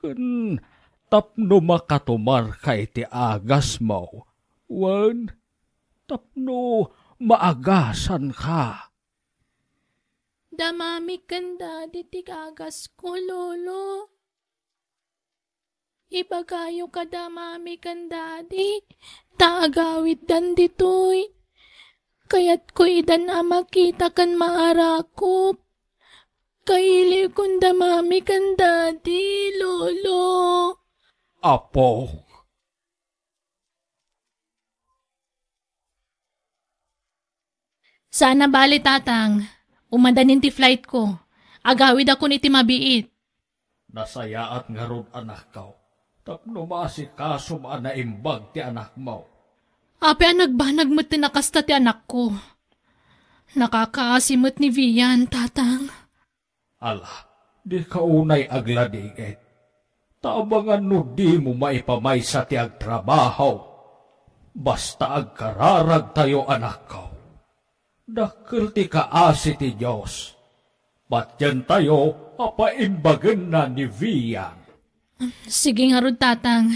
ken tapno makatumarka iti agasmo, wen tapno maagasanka. Da Mami ken Daddy ti agasko, Lolo. Ibagayo kada Mami ken Daddy, ta agawiddan ditoy. Kayatko idan a makita ken maarakop. Kailiwkon da Mami ken Daddy, Lolo. Apo. Saan a bale, Tatang. Umadanin ti flightko. Agawidakon iti mabiit. Nasayaat ngarud, anakko, tapno maasikasom a naimbag ti anakmo. Apay a nagbanag metten a kasta ti anakko? Nakakaasi met ni Vian, Tatang. Ala, dika unay agladingit. Ta amangan no dimo maipamaysa ti agtrabaho. Basta agkararagtayo, anakko. Dakkel ti kaasi ti Dios. Patientayo a paimbagenna ni Vian. Sige ngarud, Tatang.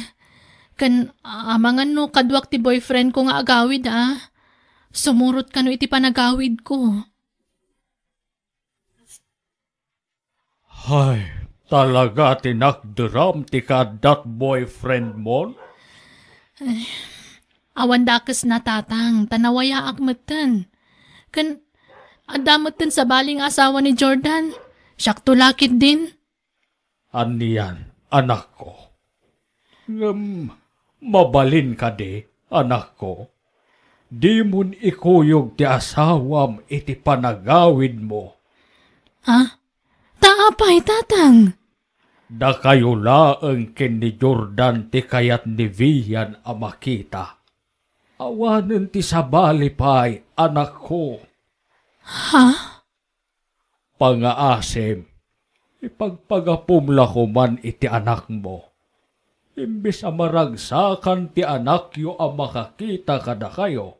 Ken amangan no kaduak ti boyfriendko nga agawid, a. Sumurot kano iti panagawidko. Hay, talaga ti nakderam ti kaaddat boyfriendmon? Awan dakesna, Tatang, ta nawayaak metten. Ken adda metten sabali nga asawa ni Jordan. Siakto la ketdin. Anian, anakko? Ngem mabalin kadi, anakko? Dimon ikuyog ti asawam iti panagawidmo. Ha? Ta apay, Tatang? Dakayo laeng ken ni Jordan ti kayat ni Vian a makita. Awanen ti sabali pay, anakko. Ha? Pangaasim, ipagpagapom la koman iti anakmo. Imbes a maragsakan ti anakyo a makakita kadakayo,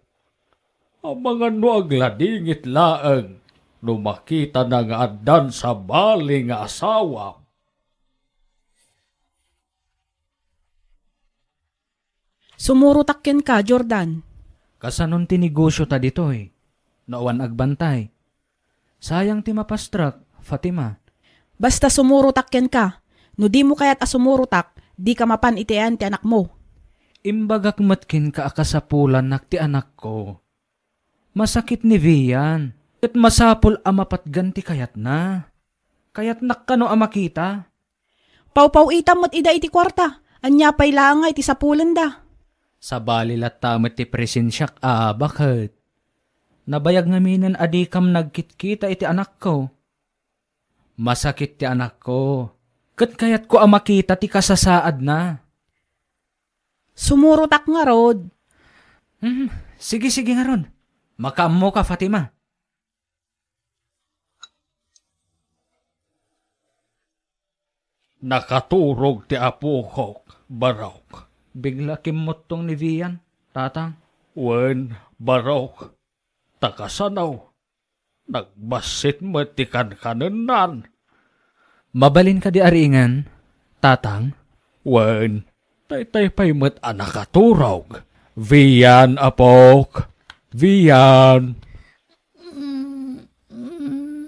amangan no agladingit laeng no makitana nga addan sabali nga asawam. Sumurotak kenka, Jordan. Kasanon ti negosio ta ditoy? No awan agbantay. Sayang ti mapastrak, Fatima. Basta sumurotak kenka. No dimo kayat a sumurotak, dika mapan iti ayan ti anakmo. Imbagak met kenka a kasapulannak ti anakko. Masakit ni Vian, ket masapul a mapatgan ti kayatna. Kayatnak kano a makita? Pawpaw-itam met ida iti kuarta. Ania pay laeng nga iti sapulenda? Sabali latta met ti presensiak a baket. Nabayag ngaminen a dikam nagkitkita iti anakko. Masakit ti anakko, ket kayatko a makita ti kasasaadna. Sumurotak ngarud. Hmm, sige, sige ngarud. Makaammoka, Fatima. Nakaturog ti apokok, Barok. Bigla kimmuttong ni Vian, Tatang. Wen, Barok. Ta kasano? Nagbassit met ti kankanennan. Mabalin kadi a riingen, Tatang? Wen, daytay pay met a nakaturog. Vian, apok. Vian. Mm, mm.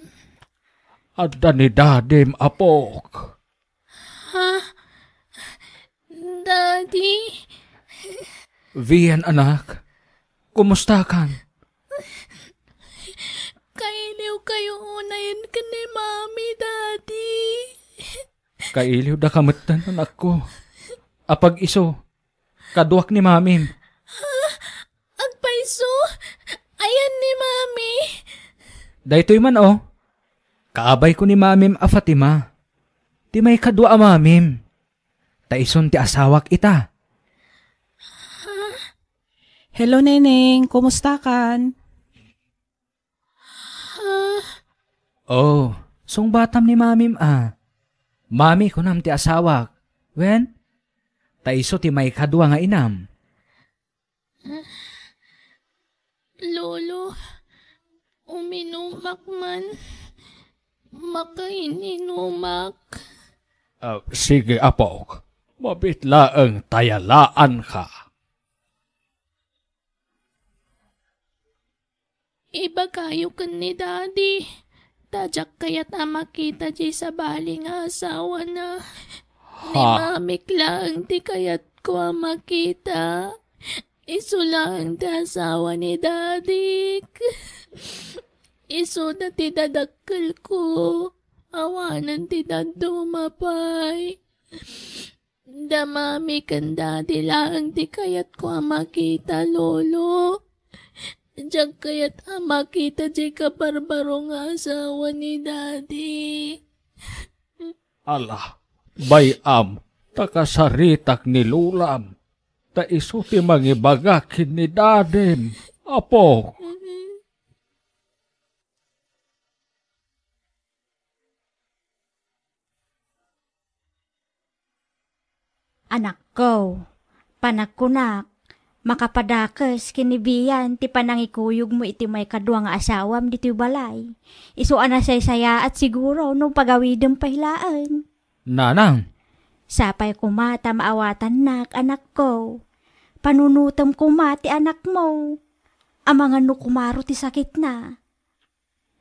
Adda ni dadim, apok. Ha? Daddy? Vian, anak. Kumustakan? Kailiwkayo unayen ken ni Mami, Daddy. Kailiwdaka metten, anakko. Apag-isu, kaduak ni Mamim. Ha? Agpayso? Ay, Daytoy man, o. Kaabayko ni mamim a Fatima. Ti maikadua a mamim. Ta isun ti asawak ita. Hello, Neneng. Kumusta kan? Oh, sungbatam ni mamim a. Mami, kunam ti asawak. Wen? Ta isu ti maikadua nga inam. Lolo, uminumak man. Makaininumak. Ah, sige, apok. Mabit laeng ta yalaanka. Ibagayo ken ni Daddy, ta diak kayat a makita diay sabali nga asawana. Ni Ha? Mamik laeng ti kayatko a makita. Isu laeng ti asawa ni Daddy. Isuda ti dadakkelko. Awanen ti dadduma pay. Da Mami ken Daddy laeng ti kayatko a makita, Lolo. Diak kayat a makita diay kabarbaro nga asawa ni Daddy. Ala, bay-am, ta kasaritak ni Lolam. Ta isu ti mangibaga ken ni Dadim, apo. Anakko, panagkunak, makapadakes ken ni Bian ti panangikuyogmo iti maikadua nga asawam ditoy balay. Isu a nasaysayaat siguro no pagawidem pay laeng. Nanang. Sapay koma ta maawatannak, anakko. Panunotem koma ti anakmo. Amangan no kumaro ti sakitna.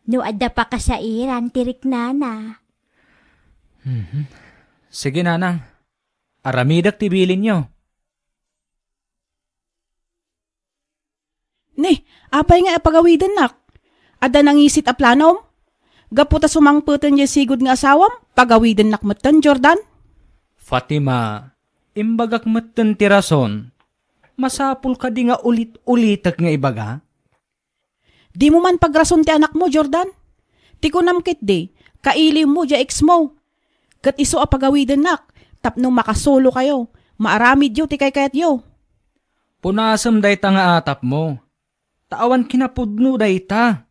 No adda pakasairan ti riknana. Mhm. Sige, nanang. Aramidek ti bilinyo. Ni, apay nga pagawidennak? Adda nangisit a planom? Gapu ta sumangpeten diay sigud nga asawam, pagawidennak metten, Jordan? Fatima, imbagak metten ti rason. Masapul kadi nga ulit-ulitek nga ibaga? Dimo man pagrason ti anakmo, Jordan. Ti kunam ketdi, kailimmo diay exmo. Ket isu a pagawidennak tapno makasulokayo, maaramidyo ti kaykayatyo. Punasem dayta nga atapmo, ta awan kinapudno dayta.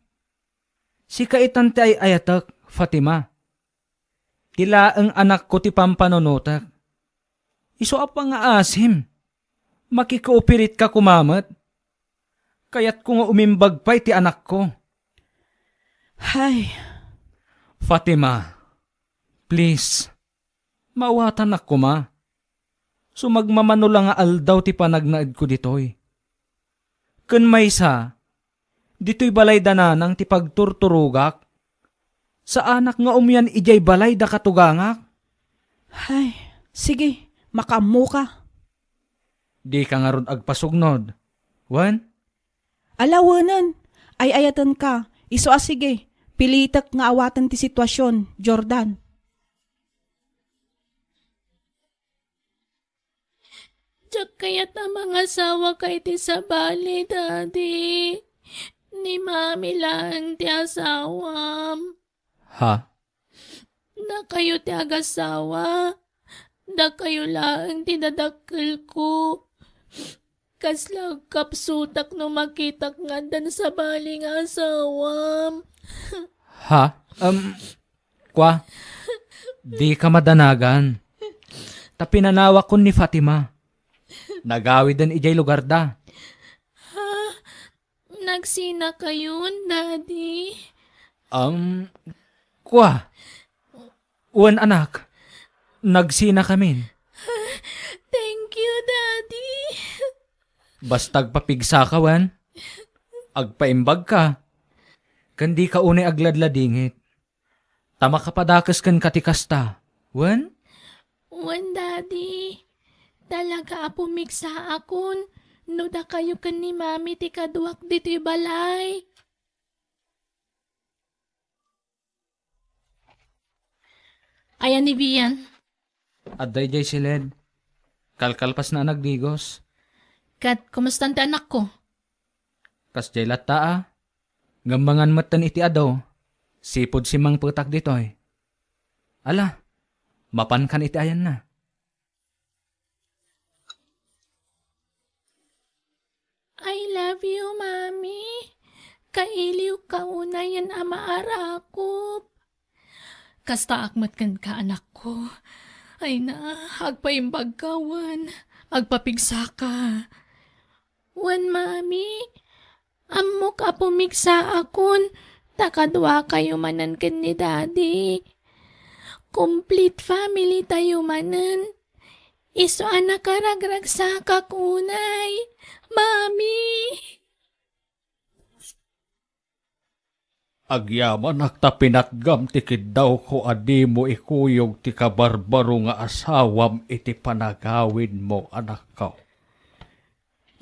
Sika itan ti ay-ayatek, Fatima. Ti laeng anakko ti pampanunotek. Isu a pangaasim. Makikooperetka koma met. Kayatko nga umimbag pay ti anakko. Hay. Fatima, please, maawatannak koma. Sumagmamano la nga aldaw ti panagnaedko ditoy. Ken maysa, ditoy balay da nanang ti pagturturogak. Saanak nga umian idiay balay da katugangak. Ay, sige, makaammoka. Dika ngarud agpasugnod. Wen? Ala, wenen. Ay-ayatenka. Isu a sige, pilitek nga awaten ti situasion, Jordan. Diak kayat a mangasawa ka iti sabali, Daddy. Ni Mami laeng ti asawam. Ha? Dakayo ti agasawa. Dakayo laeng ti dadakkelko. Kasla agkapsutak no makitak nga addan sabali nga asawam. Ha? Um, Kua, dika madanagan. Ta pinanawakon ni Fatima. Nagawiden idiay lugarda. Ha? Nagsinakayon, Daddy? Um, kua. Wen, anak. Nagsinakamin. Thank you, Daddy. Basta agpapigsaka, wen? Agpaimbagka. Ken dika unay agladladingit. Ta makapadakes kenka ti kasta. Wen? Wen, Daddy. Talaga a pumigsaakon no dakayo ken ni Mami ti kaduak ditoy balay. Ayan ni Bian. Adda idiay siled. Kalkalpasna a nagdigos. Ket kumustan ti anakko? Kasdiay latta a. Ngem mangan metten iti adu, sipud simmangpetak ditoy. Ala, mapankan iti ayanna. I love you, Mami. Kailiwka unayen a maarakop. Kastaak met kenka, anakko. Ay na, agpaimbagka wen agpapigsaka. Wen, Mami, ammok a pumigsaakon ta kaduakayo manen ken ni Daddy. Complete family tayo manen. Isu a nakaragragsakak unay, Mami. Agyamanak ta pinatgam ti kiddawko a dimo ikuyog ti kabarbaro nga asawam iti panagawidmo, anakko.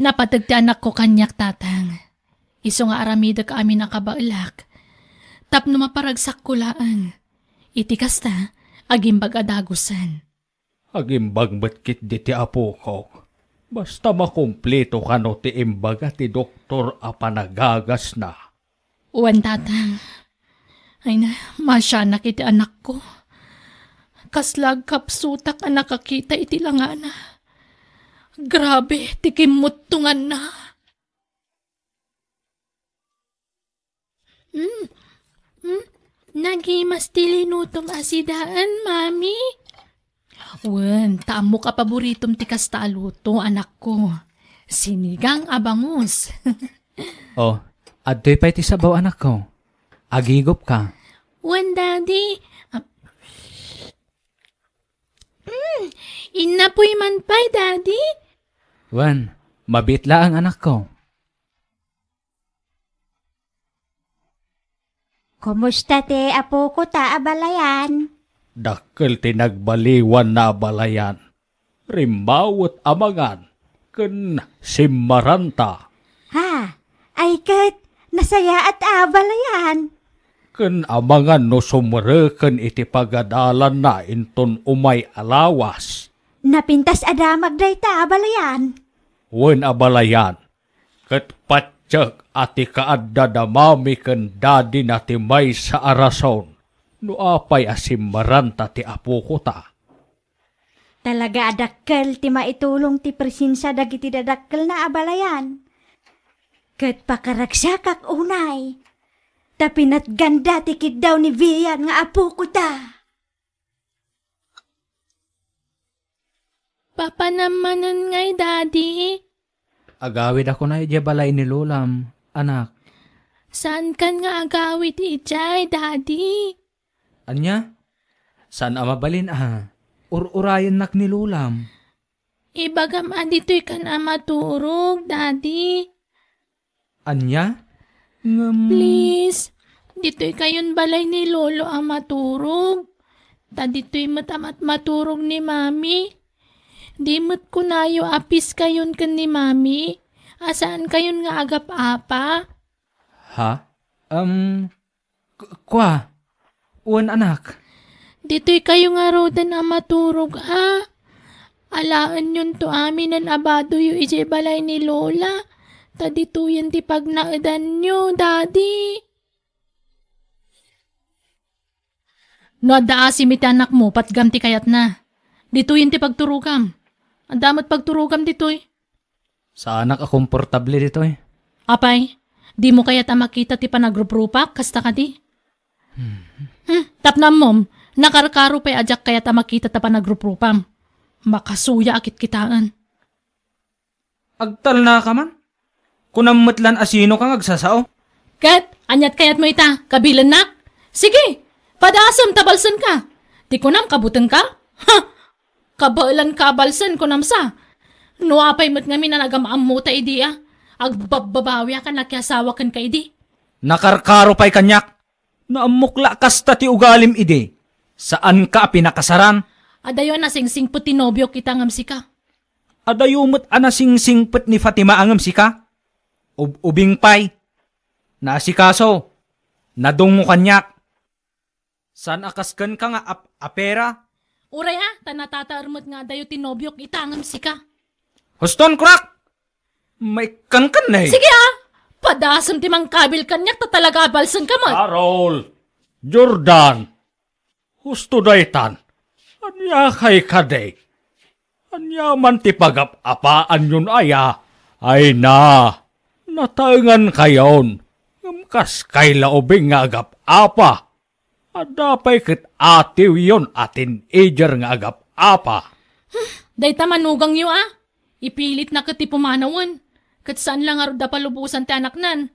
Napateg ti anakko kaniak, Tatang. Isu nga aramidek amin a kabaelak tapno maparagsakko laeng. Iti kasta, agimbag a dagusen. Agimbag met ketdi ti apokok. Basta makumpleto kano ti imbaga ti doktor a panagagasna. Wen, Tatang. Ay na, masianak iti anakko. Kasla agkapsutak a nakakita iti langana. Grabe ti kimmuttonganna. Hmm? Hmm? Nagimas ti linutom a sidaen, Mami? Wen, ta ammok a paboritom ti kasta a luto, anakko. Sinigang a bangus. Oh, adtoy pay ti sabaw, anakko. Agigupka. Wen, Daddy. Ah, mm, innapoy man pay, Daddy. Wen, mabiit laeng, anakko. Kumusta ti apokota a balayan? Dakkel ti nagbaliwanna a balayan. Rimmawet a mangan ken simmaranta. Ha? Ay ket, nasayaat a balayan. Ken amangan no sumreken iti pagadalanna inton umay a lawas. Napintas a damag dayta a balayan. Wen a balayan, ket patiek a ti kaadda da mami ken dadina ti maysa a rason no apay a simmaranta ti apokota. Talaga a dakkel ti maitulong ti presensia dagiti dadakkelna a balayan. Ket pakaragsakak unay, ta pinatganda ti kiddaw ni Vian nga apokota. Papanam manen ngay, Daddy? Agawid ako na idiay balay ni Lolam, anak. Saankan nga agawid idiay, Daddy? Ania? Saan a mabalin a? Ur-urayennak ni Lolam. Ibagam a ditoy kan a maturog, Daddy. Ania? Ngem please, ditoy kayon balay ni Lolo a maturog. Ta ditoy met a mat-, maturog ni Mami. Di met kunayo a peace kayon ken ni Mami, a saan kayon nga agap-apa. Ha? Em, K-, kua, wen, anak. Ditoy kayo ngaruden a maturog, a. Alaenyonto aminen a badoyo idiay balay ni Lola, ta ditoyen ti pagnaedanyo, Daddy. No adda asim iti anakmo, patgam ti kayatna. Ditoyen ti pagturogam. Adda met pagturogam ditoy. Saanak a komportable ditoy. Apay, dimo kayat a makita ti panagruprupak, kasta kadi? Hmm. Hmm, tapno ammom, nakarkaro pay a diak kayat a makita ta panagruprupam. Makasuya a kitkitaen. Agtalnaka man? Kunam met lan a sinoka nga agsasao? Ket, aniat kayatmo ita, kabilennak? Sige, padasem ta balsenka. Ti kunam, kabutengka? Ha! Kabaelanka a balsen, kunam sa. No apay met ngamin a nagam-ammo ta idi a, agbabbabawiak a nakiasawa kenka idi. Nakarkaro pay kaniak. Naammok la a kasta ti ugalim idi. Saanka a pinakasaran. Adayo a nasingsingpet ti nobiok ita ngem sika. Adayo met a nasingsingpet ni Fatima a ngem sika. Ub-, ubing pay. Naasikaso. Nadungngo kaniak. Saan a kas kenka nga ap-, apera? Uray a, ta natataer met nga adayo ti nobiok ita ngem sika. Huston, kunak! Maikkankan, eh. Sige a! Padasem ti mangkabil kaniak ta talaga a balsenka met. Carol! Jordan! Husto daytan. Ania kay kadi? Ania man ti pagap-apaanyon aya? Ay na, nataengankayon. Ngem kas kay la ubing nga agap-apa. Adda pay ket atiwyon a teenager nga agap-apa. Dayta manugangyo a. Ipilitna ket ti pumanawen. Ket saan la ngarud a palubosan ti anaknan.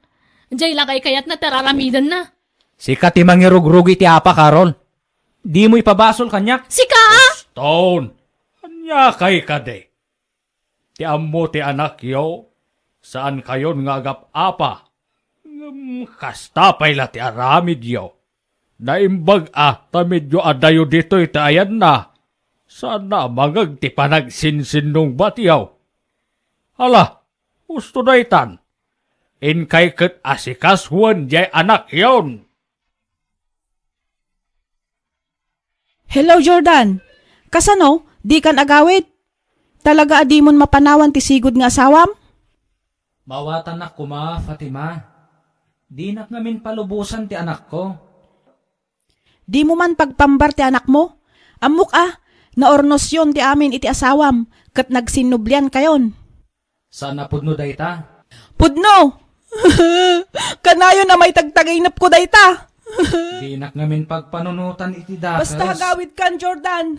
Diay la kaykayatna ti ar-aramidenna. Sika ti mangirugrugi ti apa, Carol. Dimo ipabasol kaniak. Sika a? Stone, ania kay kadi? Ti ammo ti anakyo, saankayon nga agap-apa. Ngem kasta pay la ti aramidyo. Naimbag a ta medio adayo ditoy ti ayanna. Saanna a mangeg ti panagsinsinnungbatyo. Ala, husto daytan. Inkay ket asikasuen diay anakyon. Hello, Jordan. Kasano? Dikan agawid? Talaga a dimon mapanawan ti sigud nga asawam? Maawatannak koma, Fatima. Dinak ngamin palubosan ti anakko. Dimo man pagpambar ti anakmo? Ammok a, naurnosyon ti amin iti asawam, ket nagsinnubliankayon. Saan a pudno dayta? Pudno! Kanayon a maitagtaginepko dayta! Dinak ngamin pagpanunotan iti dakes. Basta agawidkan, Jordan.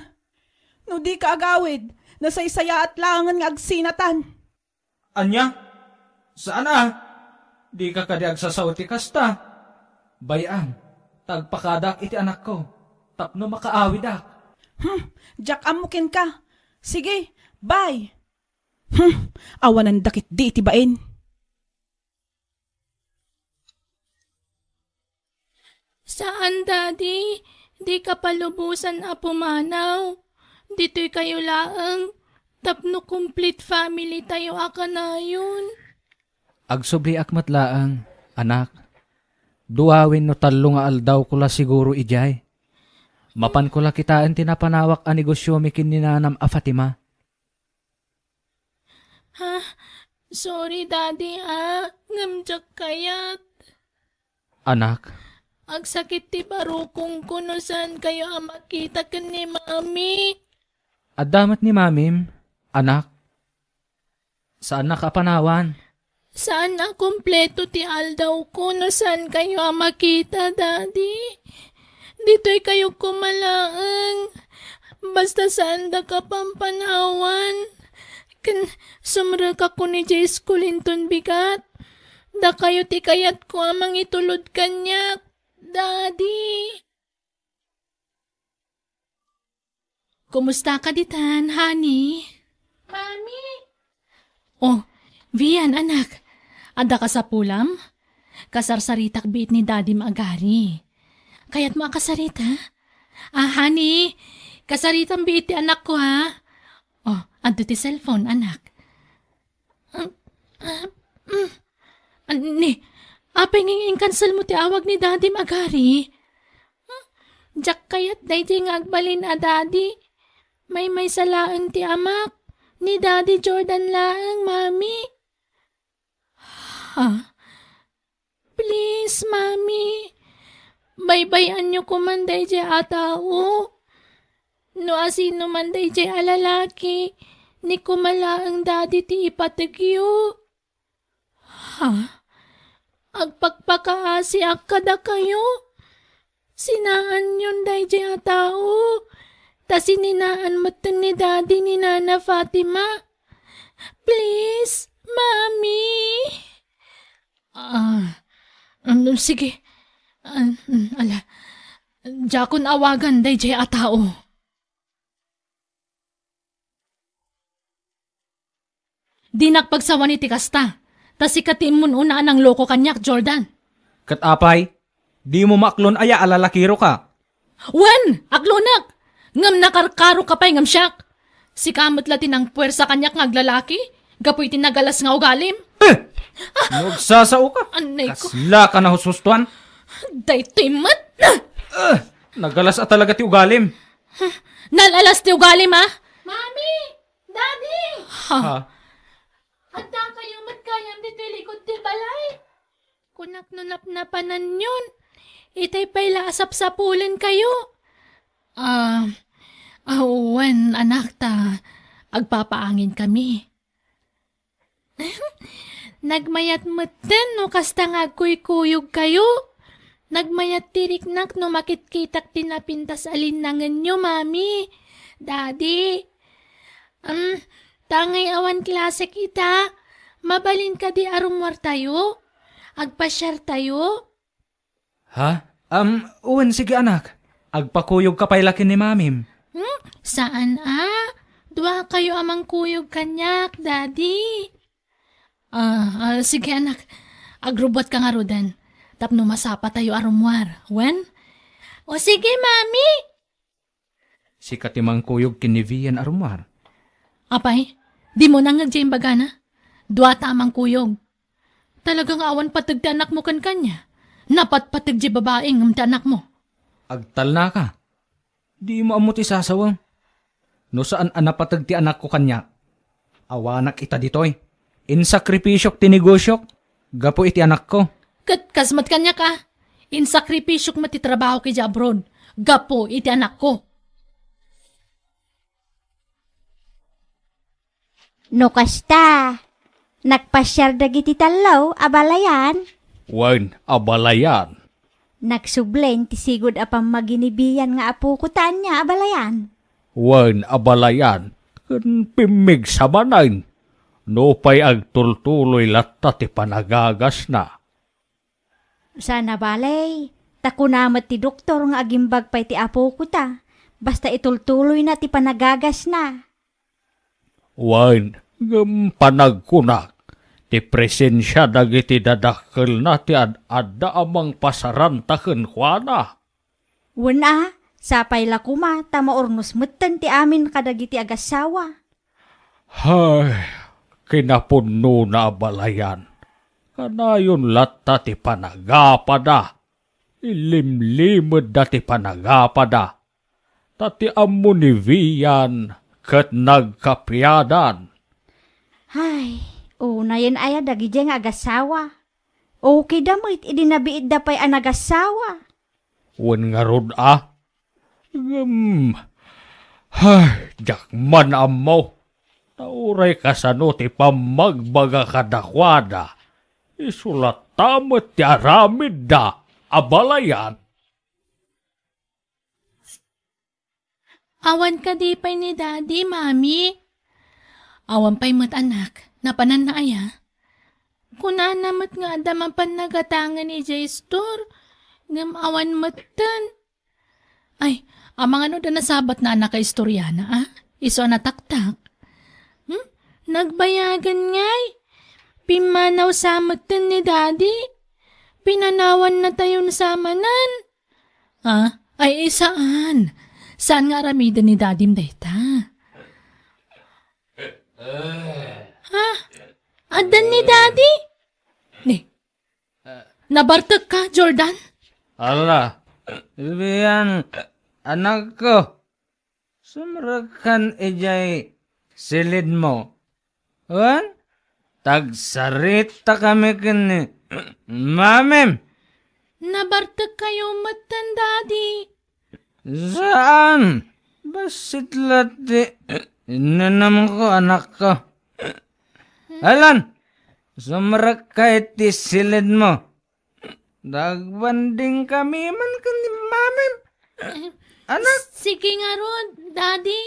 No dika agawid, nasaysayaat laengen nga agsinatan. Ania? Saan a? Dika kadi agsasao iti kasta? Bay-am, ta agpakadak iti anakko tapno makaawidak. Hmm, diak ammo kenka. Sige, bye. Hmm, awanan dakit di iti bain. Saan, Daddy. Dika palubosan a pumanaw. Ditoy kayo laeng tapno complete family tayo a kanayon. Agsubliak met laeng, anak. Dua wenno tallo nga aldawko la siguro idiay. Mapanko la kitaen ti napanawak a negosiomi ken ni nanam a Fatima. Ha? Sorry, Daddy, ah. Ngem diak kayat. Anak. Agsakit ti barukongko no saan kayo a makita ken ni Mami. Adda met ni Mamim, anak. Saannak a panawan. Saan a kompleto ti aldawko no saan kayo a makita, Daddy. Ditoy kayo koma laeng. Basta saandak a pampanawan. Ken sumrekak idiay school inton bigat. Dakayo ti kayatko a mangitulod kaniak, Daddy. Kumusta ka ditan, honey? Mami! Oh, Vian, anak. Adda kasapulam? Kasarsaritak biit ni Daddy Magari. Kayatmo a kasarita? Ah, honey, kasaritam biit ti anakko, ha? Oh, adto ti cellphone, anak. Ah, ah, mm. Ni, apay nga in-cancel mo ti awag ni Daddy Magari? Hmm? Diak kayat daydi nga agbalin a Daddy. Maymaysa laeng ti amak. Ni Daddy Jordan laeng, Mami. Ha? Please, Mami. Baybay-anyo koman daydiay a tao. No asino man daydiay a lalaki, ni koma laeng Daddy ti ipategyo. Ha? Agpakpakaasiak kadakayo? Sinaanyon daydiay a tao, ta sininaan metten ni Daddy ni Nana Fatima. Please, Mami. Ah, um, sige. Ah, mm, ala. Diakon awagan daydiay a tao. Dinak pagsawan iti kasta, ta sika ti immun-una a nangloko kaniak, Jordan. Ket apay, dimo maaklon aya a lalakiroka? Wen, aklonek! Ngem nakarkaroka pay ngem siak. Sika met la ti nangpuersa kaniak nga aglalaki, gapu iti nagalas nga ugalim. Eh! No agsasaoka, Anay ko. Kaslaka nahushustoan. Daytoy met! Eh! Nagalas a talaga ti ugalim. Nalalas ti ugalim, a? Mami! Daddy! Ha? Ha? Adda kayo met gayam ditoy likod ti balay? Kunak no napnapananyon, itay pay la a sapsapulenkayo. Ah, ah, wen, anak, ta agpapaanginkami. Nagmayat metten no kasta nga agkuykuyogkayo. Nagmayat ti riknak no makitkitak ti napintas a linnangenyo, Mami, Daddy. Am, ta ngay awan klasek ita, mabalin kadi a rummuartayo? Agpasiartayo? Ha? Am, wen, sige, anak. Agpakuyogka pay la ken ni Mamim. Hmm? Saan a? Duakayo a mangkuyog kaniak, Daddy. Ah, ah, sige, anak. Agrubuatka ngaruden. Tapno masapatayo a rummuar. Wen? O sige, Mami. Sika ti mangkuyog ken ni Vian a rummuar. Apay, dimo nangngeg diay imbagana? Duata a mangkuyog. Talaga nga awan pateg ti anakmo ken kania. Napatpateg diay babai ngem ti anakmo. Agtalnaka. Dimo ammo ti sasawem. No saan a napateg ti anakko kaniak, awanak ita ditoy. Insakripisiok ti negosiok gapu iti anakko. Ket kas met kaniak a, insakripisiok met ti trabahok idiay abroad gapu iti anakko. No kasta, nagpasiar dagiti tallo a balayan? Wen, a balayan. Nagsubli ti sigud a pammaginibian nga apoko ta ania a balayan? Wen, a balayan, ken pimmigsa manen, nupay agtultuloy latta ti panagagasna. Saan a bale, ta kuna met ti doktor nga agimbag pay ti apoko ta, basta itultuloyna ti panagagasna. Wen, ngem panagkunak, ti presensia dagiti dadakkelna ti ad-adda a mangpasaranta kenkuana. Wen a, sapay la koma ta maurnos metten ti amin kadagiti agassawa. Hay, kinapunnona a balayan. Kanayon latta ti panagapada. Ilimlimedda ti panagapada. Ta ti ammo ni Vian ket nagkapiadan. Hay, unayen aya dagidiay nga agassawa? Okay da met idi nabiitda pay a nagassawa. Wen ngarud a? Ngem, hay, diak man ammo. Ta uray kasano ti pammagbaga kadakuada, isu latta met ti aramidda a balayan. Awan kadi pay ni Daddy, Mami? Awan pay met, anak. Napananna aya? Kunana met nga adda mapan nagatangen idiay store, ngem awan metten. Ay, amangan no adda nasabatna a nakaistoriana, a? Isu a nataktak. Hmm? Nagbayagan ngay? Pimmanaw sa metten ni Daddy? Pinanawannatayon sa manen? Ah, ay, eh, saan? Saan nga aramiden ni Dadim dayta? Ha? Addan ni Daddy? Ni, nabartek ka, Jordan? Ala, Vian, anakko, sumrekkan idiay silidmo. Wen, tagsaritakami ken ni Mamim. Nabartek kayo metten, Daddy. Saan? Bassit la ti inunamko, anakko. Alan, sumrekka iti silidmo. Nagbanding kami man ken ni Mamim. Anak. Sige ngarud, Daddy.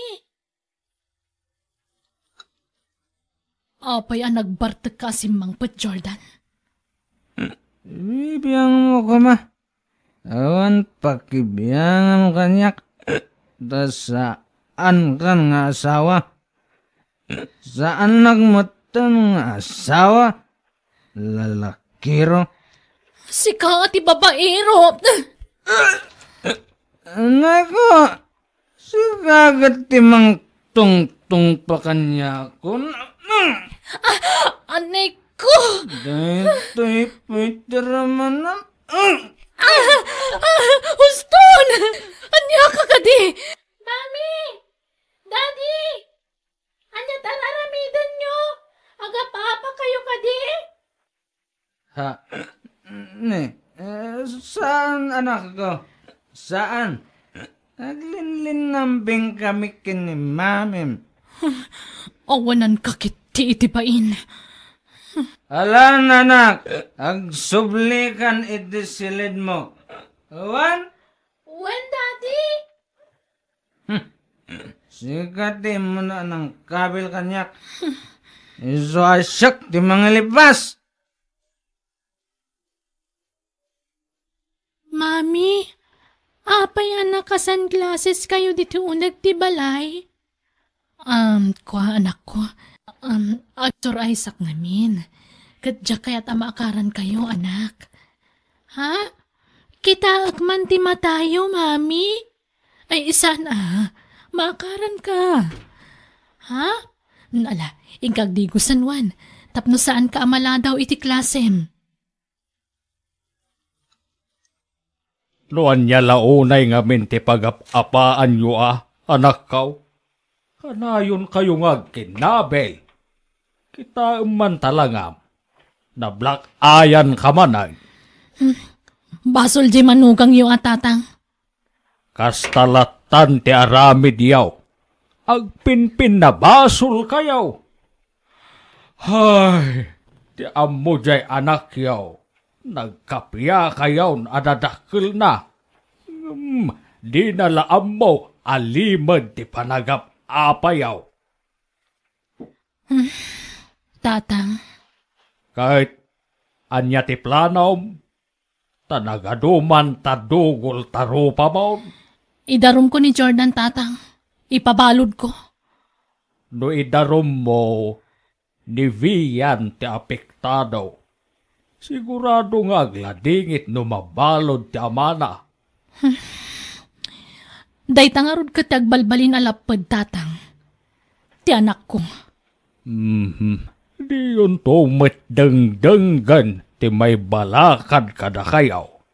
Apay a nagbartek ka a simmangpet, Jordan? Ibiangmo koma. Awan pakibiangam kaniak. Ta saankan nga asawa. Saannak metten nga asawa. Lalakiro. Sika ti babaero. Nako, sika ket ti mangtungtungpa kaniakon. Ah, aneko! Daytoy pay ti ramanam. Ah, ah, huston! Ania ka kadi? Mami! Daddy! Ania ti ar-aramidenyo? Agap-apa kayo kadi? Ha, Saan. Aglinlinnambing kami ken ni Mamim. Awananka ketdi iti bain. Ala, anak, agsublikan iti silidmo. Wen? Wen, Daddy. Hmm. Sika ti immuna a nangkabil kaniak. Isu a siak ti mangilipas. Mami, apay a naka-sunglasses kayo ditoy uneg ti balay? Um, kua, anakko. Um, agsuray sak ngamin. Ket diak kayat a maakaran kayo, anak. Ha? Kitaek man ti matayo, Mami. Ay, saan a. Maakaran ka. Ha? Ala, inka agdigosan, Juan. Tapno saan ka a maladaw iti klasem. No ania la unay ngamin ti pagap-apaanyo a, anakkaw? Kanayon kayo nga agkinnabil. Kitaem man talangam. Nablack-eyan ka manen. Hmm. Basol di manugangyo a, Tatang. Kasta lattan ti aramidyo. Agpinpinnabasol kayo. Hay, ti ammo jay anakyo, nagkapia kayon a dadakkelna. Ngem dina la ammo a limed ti panagap-apayo. Hmm, Tatang. Ket ania ti planom? Ta nagaduman ta dugol ta rupamon. Idarumko ni Jordan, Tatang. Ipabaludko. No idarummo, ni Vian ti apektado. Sigurado nga agladingit no mabalud ti amana. Dayta ngarud ket ti agbalbalin a lapped, Tatang. Ti anakko. Mhm. Diyonto met dengdenggen ti maibalakad kadakayo.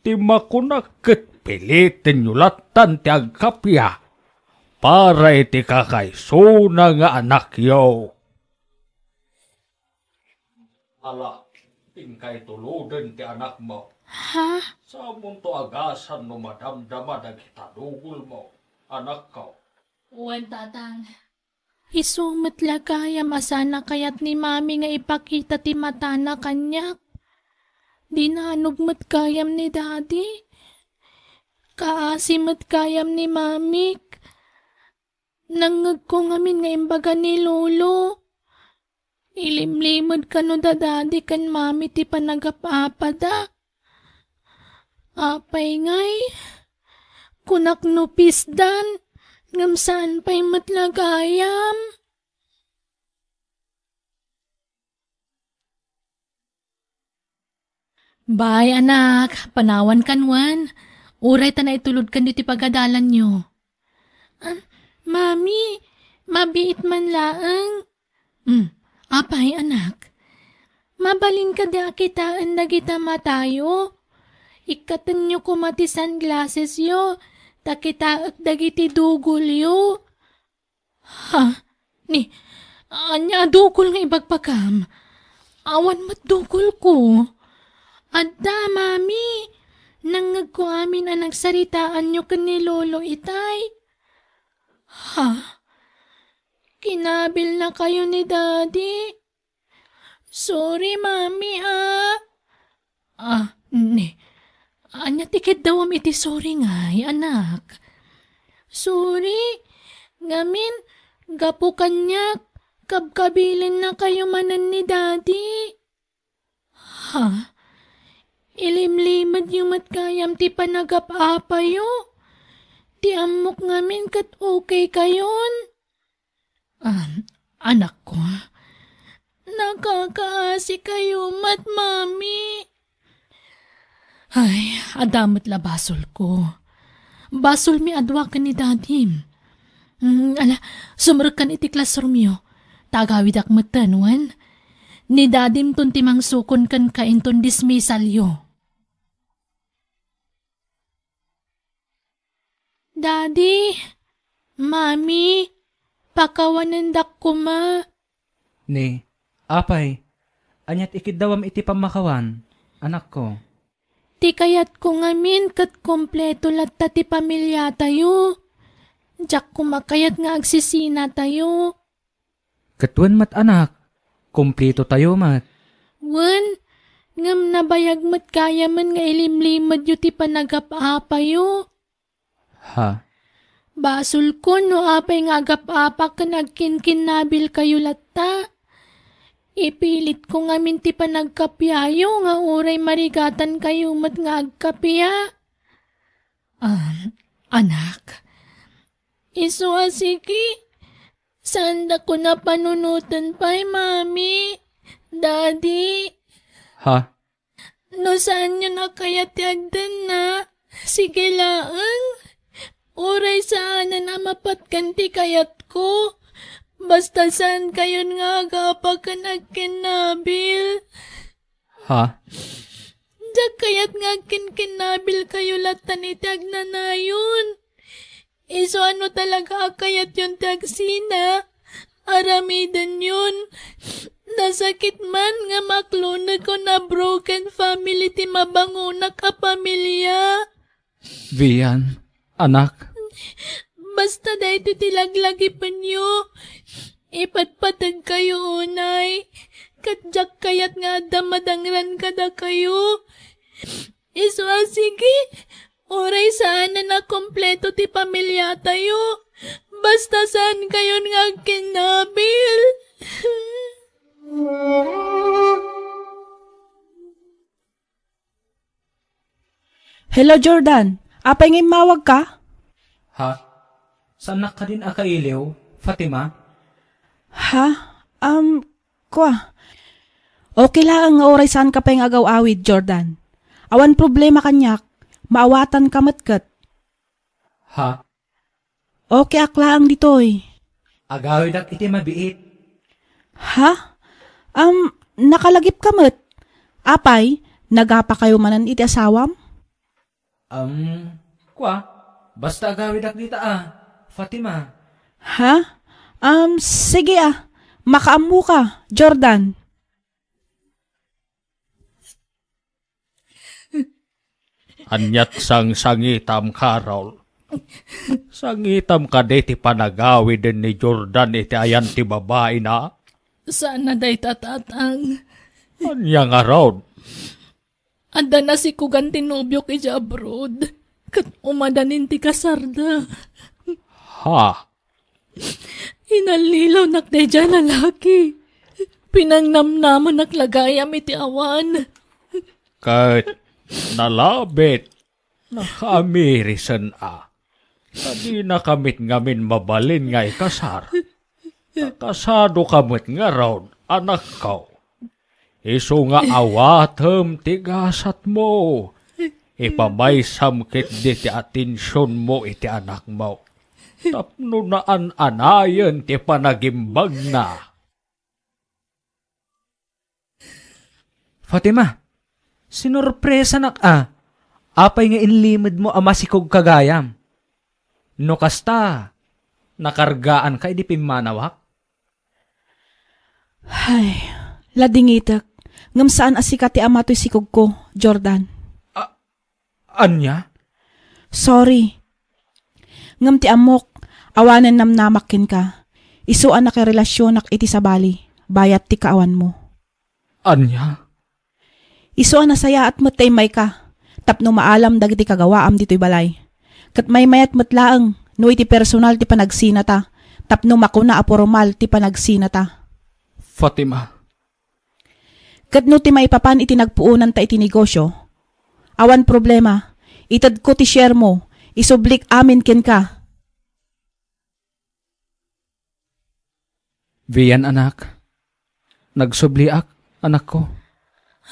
Ti makunak ket pilitenyo lattan ti agkapia para iti kakaisuna nga anakyo. Ala, inka ituloden ti anakmo. Ha? Saamonto a gasam no madamdama dagita dugolmo, anakko. Wen, Tatang. Isu met la gayam a saan a kayat ni Mami nga ipakita ti matana kaniak. Dinanog met gayam ni Daddy. Kaasi met gayam ni Mamik. Nangngegko ngamin nga imbaga ni Lolo. Ilimlimed kano da Daddy ken Mami ti panagap-apada. Apay ngay? Kunak no pisdan, ngem saan pay met la gayam. Bay, anak, panawan kan wen. Uray ta naitulodkan ditoy pagadalanyo. Ah, Mami, mabiit man laeng. Hmm, apay, anak? Mabalin kadi a kitaen dagita matayo? Ikkatenyo koma ti sunglassesyo, ta kitaek dagiti dugolyo. Ha? Ni, ania a dugol nga ibagbagam? Awan met dugolko. Adda, Mami. Nangngegko amin a nagsaritaanyo ken ni Lolo itay. Ha? Kinabilnakayo ni Daddy? Sorry, Mami, ah. Ah, ni. Ania ti kiddawam iti sorry ngay, anak? Sorry. Ngamin, gapu kaniak, kabkabilennakayo manen ni Daddy. Ha? Ilimlimedyo met gayam ti panagap-apayo? Ti ammok ngamin ket okay kayon? Ah, anakko. Nakakaasi kayo met, Mami. Ay, adda met la basolko. Basolmi a dua ken ni Dadim. Mm, ala, sumrekkan iti classroomyo. Ta agawidak metten, wen? Ni Dadimton ti mangsukon kenka inton dismissalyo. Daddy, Mami, pakawanendak koma. Ni, apay, aniat ikiddawam iti pammakawan, anakko? Ti kayatko ngamin ket kompleto latta ti pamiliatayo. Diak koma kayat nga agsisinatayo. Ket wen met, anak, kumpletotayo met. Wen, ngem nabayag met gayamen nga ilimlimedyo ti panagap-apayo. Ha? Basolko no apay nga agap-apak ken agkinkinnabilkayo latta. Ipilitko ngamin ti panagkapiayo nga uray marigatankayo met nga agkapia. Ah, anak. Isu a sige. Saandakon a panunoten pay, Mami, Daddy. Ha? No saanyon a kayat ti agdannak, sige laeng. Uray saanen a mapatgen ti kayatko. Basta saankayon nga agapak ken agkinnabil. Ha? Diak kayat nga agkinkinnabilkayo latta iti agnanayon. Isu a no talaga a kayatyon ti agsina, aramidenyon. Nasakit man nga makloneg ko na broken family ti mabangonak a pamilia. Vian, anak. Basta daytoy ti laglagipenyo. Ipatpategkayo unay. Ket diak kayat nga adda madangran kadakayo. Isu a sige, uray saanen a kompleto ti pamiliatayo. Basta saankayon nga agkinnabil. Hello, Jordan. Apay nga immawagka? Ha? Saannak kadin a kailiw, Fatima? Ha? Um, Kua, okay laeng nga uray saanka pay nga agaw-awid, Jordan. Awan problema kaniak, maawatanka met ket. Ha? Okay ak laeng ditoy. Agawidak iti mabiit. Ha? Um, nakalagipka met. Apay, nagapakayo manen iti asawam? Um, kua, basta agawidak dita a, Fatima. Ha? Um, sige a. Makaammoka, Jordan. Aniat sangsangitam, Carol? Sangitam kadi ti panagawiden ni Jordan iti ayan ti babaina? Saan a dayta, Tatang. Ania ngarud? Adda nasikogan ti nobiok idiay abroad, ket umadanin ti kasarda. Ha? Inallilawnak daydiay a lalaki. Pinangnamnamanak la gayam iti awan. Ket nalabit, nakamirisen a. Ta dinaka met ngamin mabalin nga ikasar. Ta kasadoka met ngarud, anakko. Isu nga awatem ti gasatmo. Ipamaysam ketdi ti atensionmo iti anakmo. Tapno naan-anayen ti panagimbagna. Fatima, sinurpresanak a. Apay nga inlimedmo a masikogka gayam? No kasta, nakargaanka idi pimmanawak? Hay, ladingitek, ngem saan a sika ti ama toy sikogko, Jordan. A-, Ania? Sorry. Ngem ti ammok, awanen namnamak kenka. Isu a nakarelasionak iti sabali, bayat ti kaawanmo. Ania? Isu a nasayaat met ta immayka, tapno maalam dagiti kagawaam ditoy balay. Ket maymayat met laeng no iti personal ti panagsinata, tapno makuna a pormal ti panagsinata. Fatima, Ket no ti maipapan iti nagpuonanta iti negosio, awan problema, itedko ti sharemo, isublik amin kenka. Vian, anak. Nagsubliak, anakko.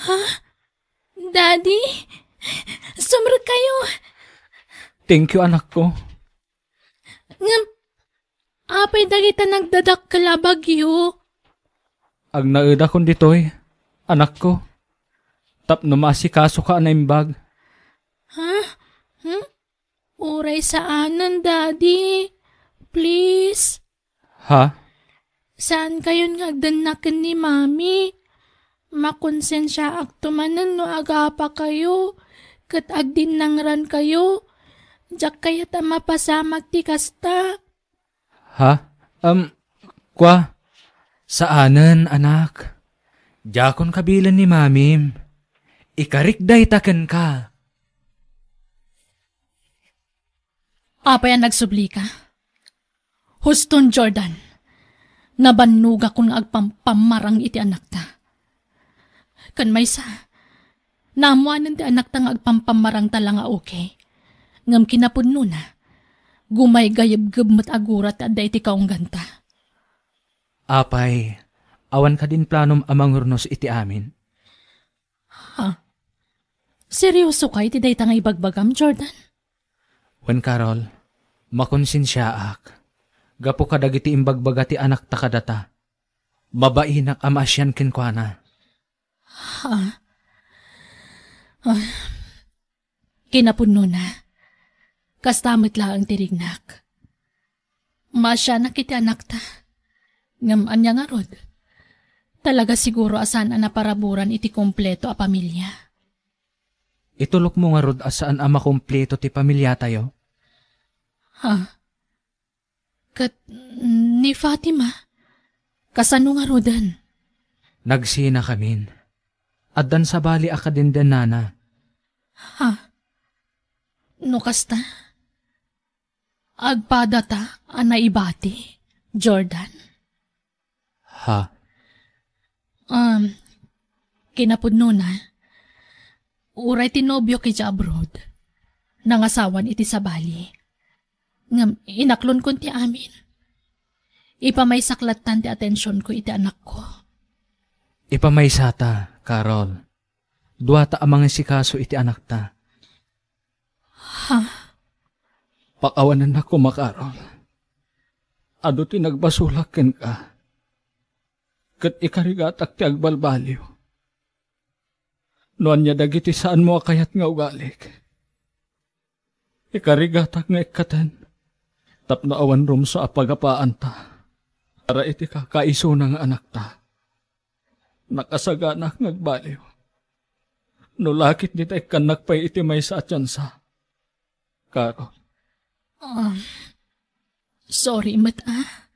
Ha? Daddy? Sumrekkayo! Thank you, anakko. Ngem, apay dagita nagdadakkel a bagyo? Agnaedakon ditoy, anakko, tapno maasikasoka a naimbag. Ha? Hmm? Uray saanen, Daddy. Please. Ha? Saankayon nga agdannak ken ni Mami. Makonsensiaakto manen no agapakayo. Ket agdinnangrankayo, diak kayat a mapasamak ti kasta. Ha? Em, kua, saanen, anak. Diakon kabilen ni mamim. Ikarik dayta kenka. Apay a nagsublika? Huston, Jordan, nabannogakon nga agpampammarang iti anakta. Ken maysa, naammoanen ti anakta nga agpampammarangta la nga okay. Ngem kinapudnona, gumaygayebgeb met a gura ti adda iti kaungganta. Apay, awan kadin planom a mangurnos iti amin? Ha? Seriosoka iti dayta nga ibagbagam, Jordan? Wen, Carol, makonsensiaak gapu kadagiti imbagbaga ti anakta kadata. Mabainak a maasian kenkuana. Ha? Ah, kinapudnona, kasta met laeng ti rignak. Maasianak iti anakta. Ngem ania ngarud? Talaga siguro a saan a naparaburan iti kompleto a pamilia. Itulokmo ngarud a saan a makompleto ti pamiliatayo? Ha? Ket ni Fatima, kasano ngaruden? Nagsinakamin. Addan sabali a kadendennana. Ha? No kasta, agpadata a naibati, Jordan? Ha? Um, kinapudnona, uray ti nobiok idiay abroad, nangasawan iti sabali. Ngem inaklonkon ti amin. Ipamaysak lattan ti atensionko iti anakko. Ipamaysata, Carol. Duata a mangisikaso iti anakta. Ha? Pakawanennak koma, Carol. Adu ti nagbasolak kenka. Ket ikarigatak ti agbalbaliw. No ania dagiti saanmo a kayat nga ugalik, ikarigatak nga ikkaten tapno awan rumsua a pagapaanta para iti kakaisuna nga anakta. Nakasaganak nga agbaliw. No lakit dita ikkannak pay iti maysa a tiansa. Carol. Ah, sorry met, ah.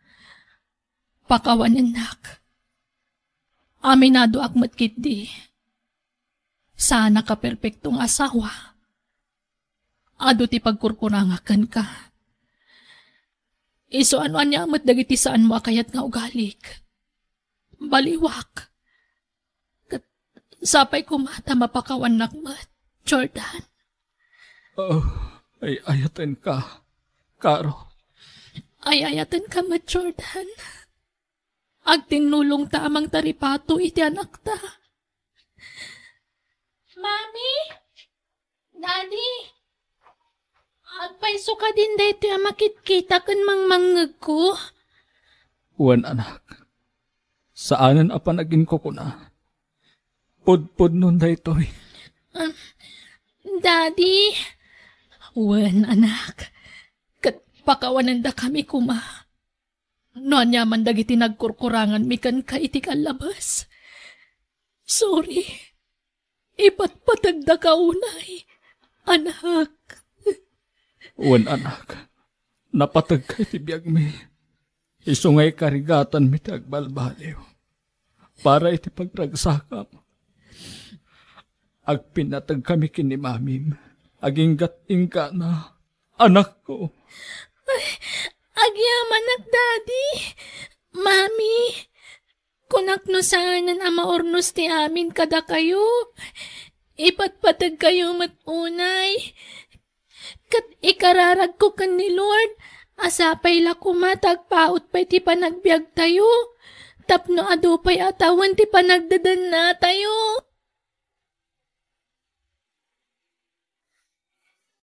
Pakawanennak. Aminadoak met ketdi. Saanak a perpekto nga asawa. Adu ti pagkurkurangak kenka. Isu a no ania met dagiti saanmo a kayat nga ugalik. Baliwak. Ket sapay koma ta mapakawannak met, Jordan. Oh, ay-ayatenka, Carol. Ay-ayatenka met, Jordan. Agtinnulongta a mangtaripato iti anakta. Mami? Daddy? Agpayso kadin daytoy a makitkita ken mangmangngegko? Wen, anak. Saanen a panaginkukuna. Pudpudnon daytoy. Ah, Daddy? Wen, anak. Ket pakawanendakami koma. No aniaman dagiti nagkurkuranganmi kenka iti kallabes. Sorry. Ipatpategdaka unay, anak. Wen, anak, napategka iti biagmi. Isu nga ikarigatanmi ti agbalbaliw para iti pagragsakam. Agpinnategkami ken ni mamim. Aginggat-inggana, anakko. Ay, agyamanak, Daddy. Mami, kunak no saanen a maurnos ti amin kadakayo. Ipatpategkayo met unay. Ket ikararagko ken ni Lord a sapay la koma ta agpaut pay ti panagbiagtayo tapno adu pay a tawen ti panagdedennatayo.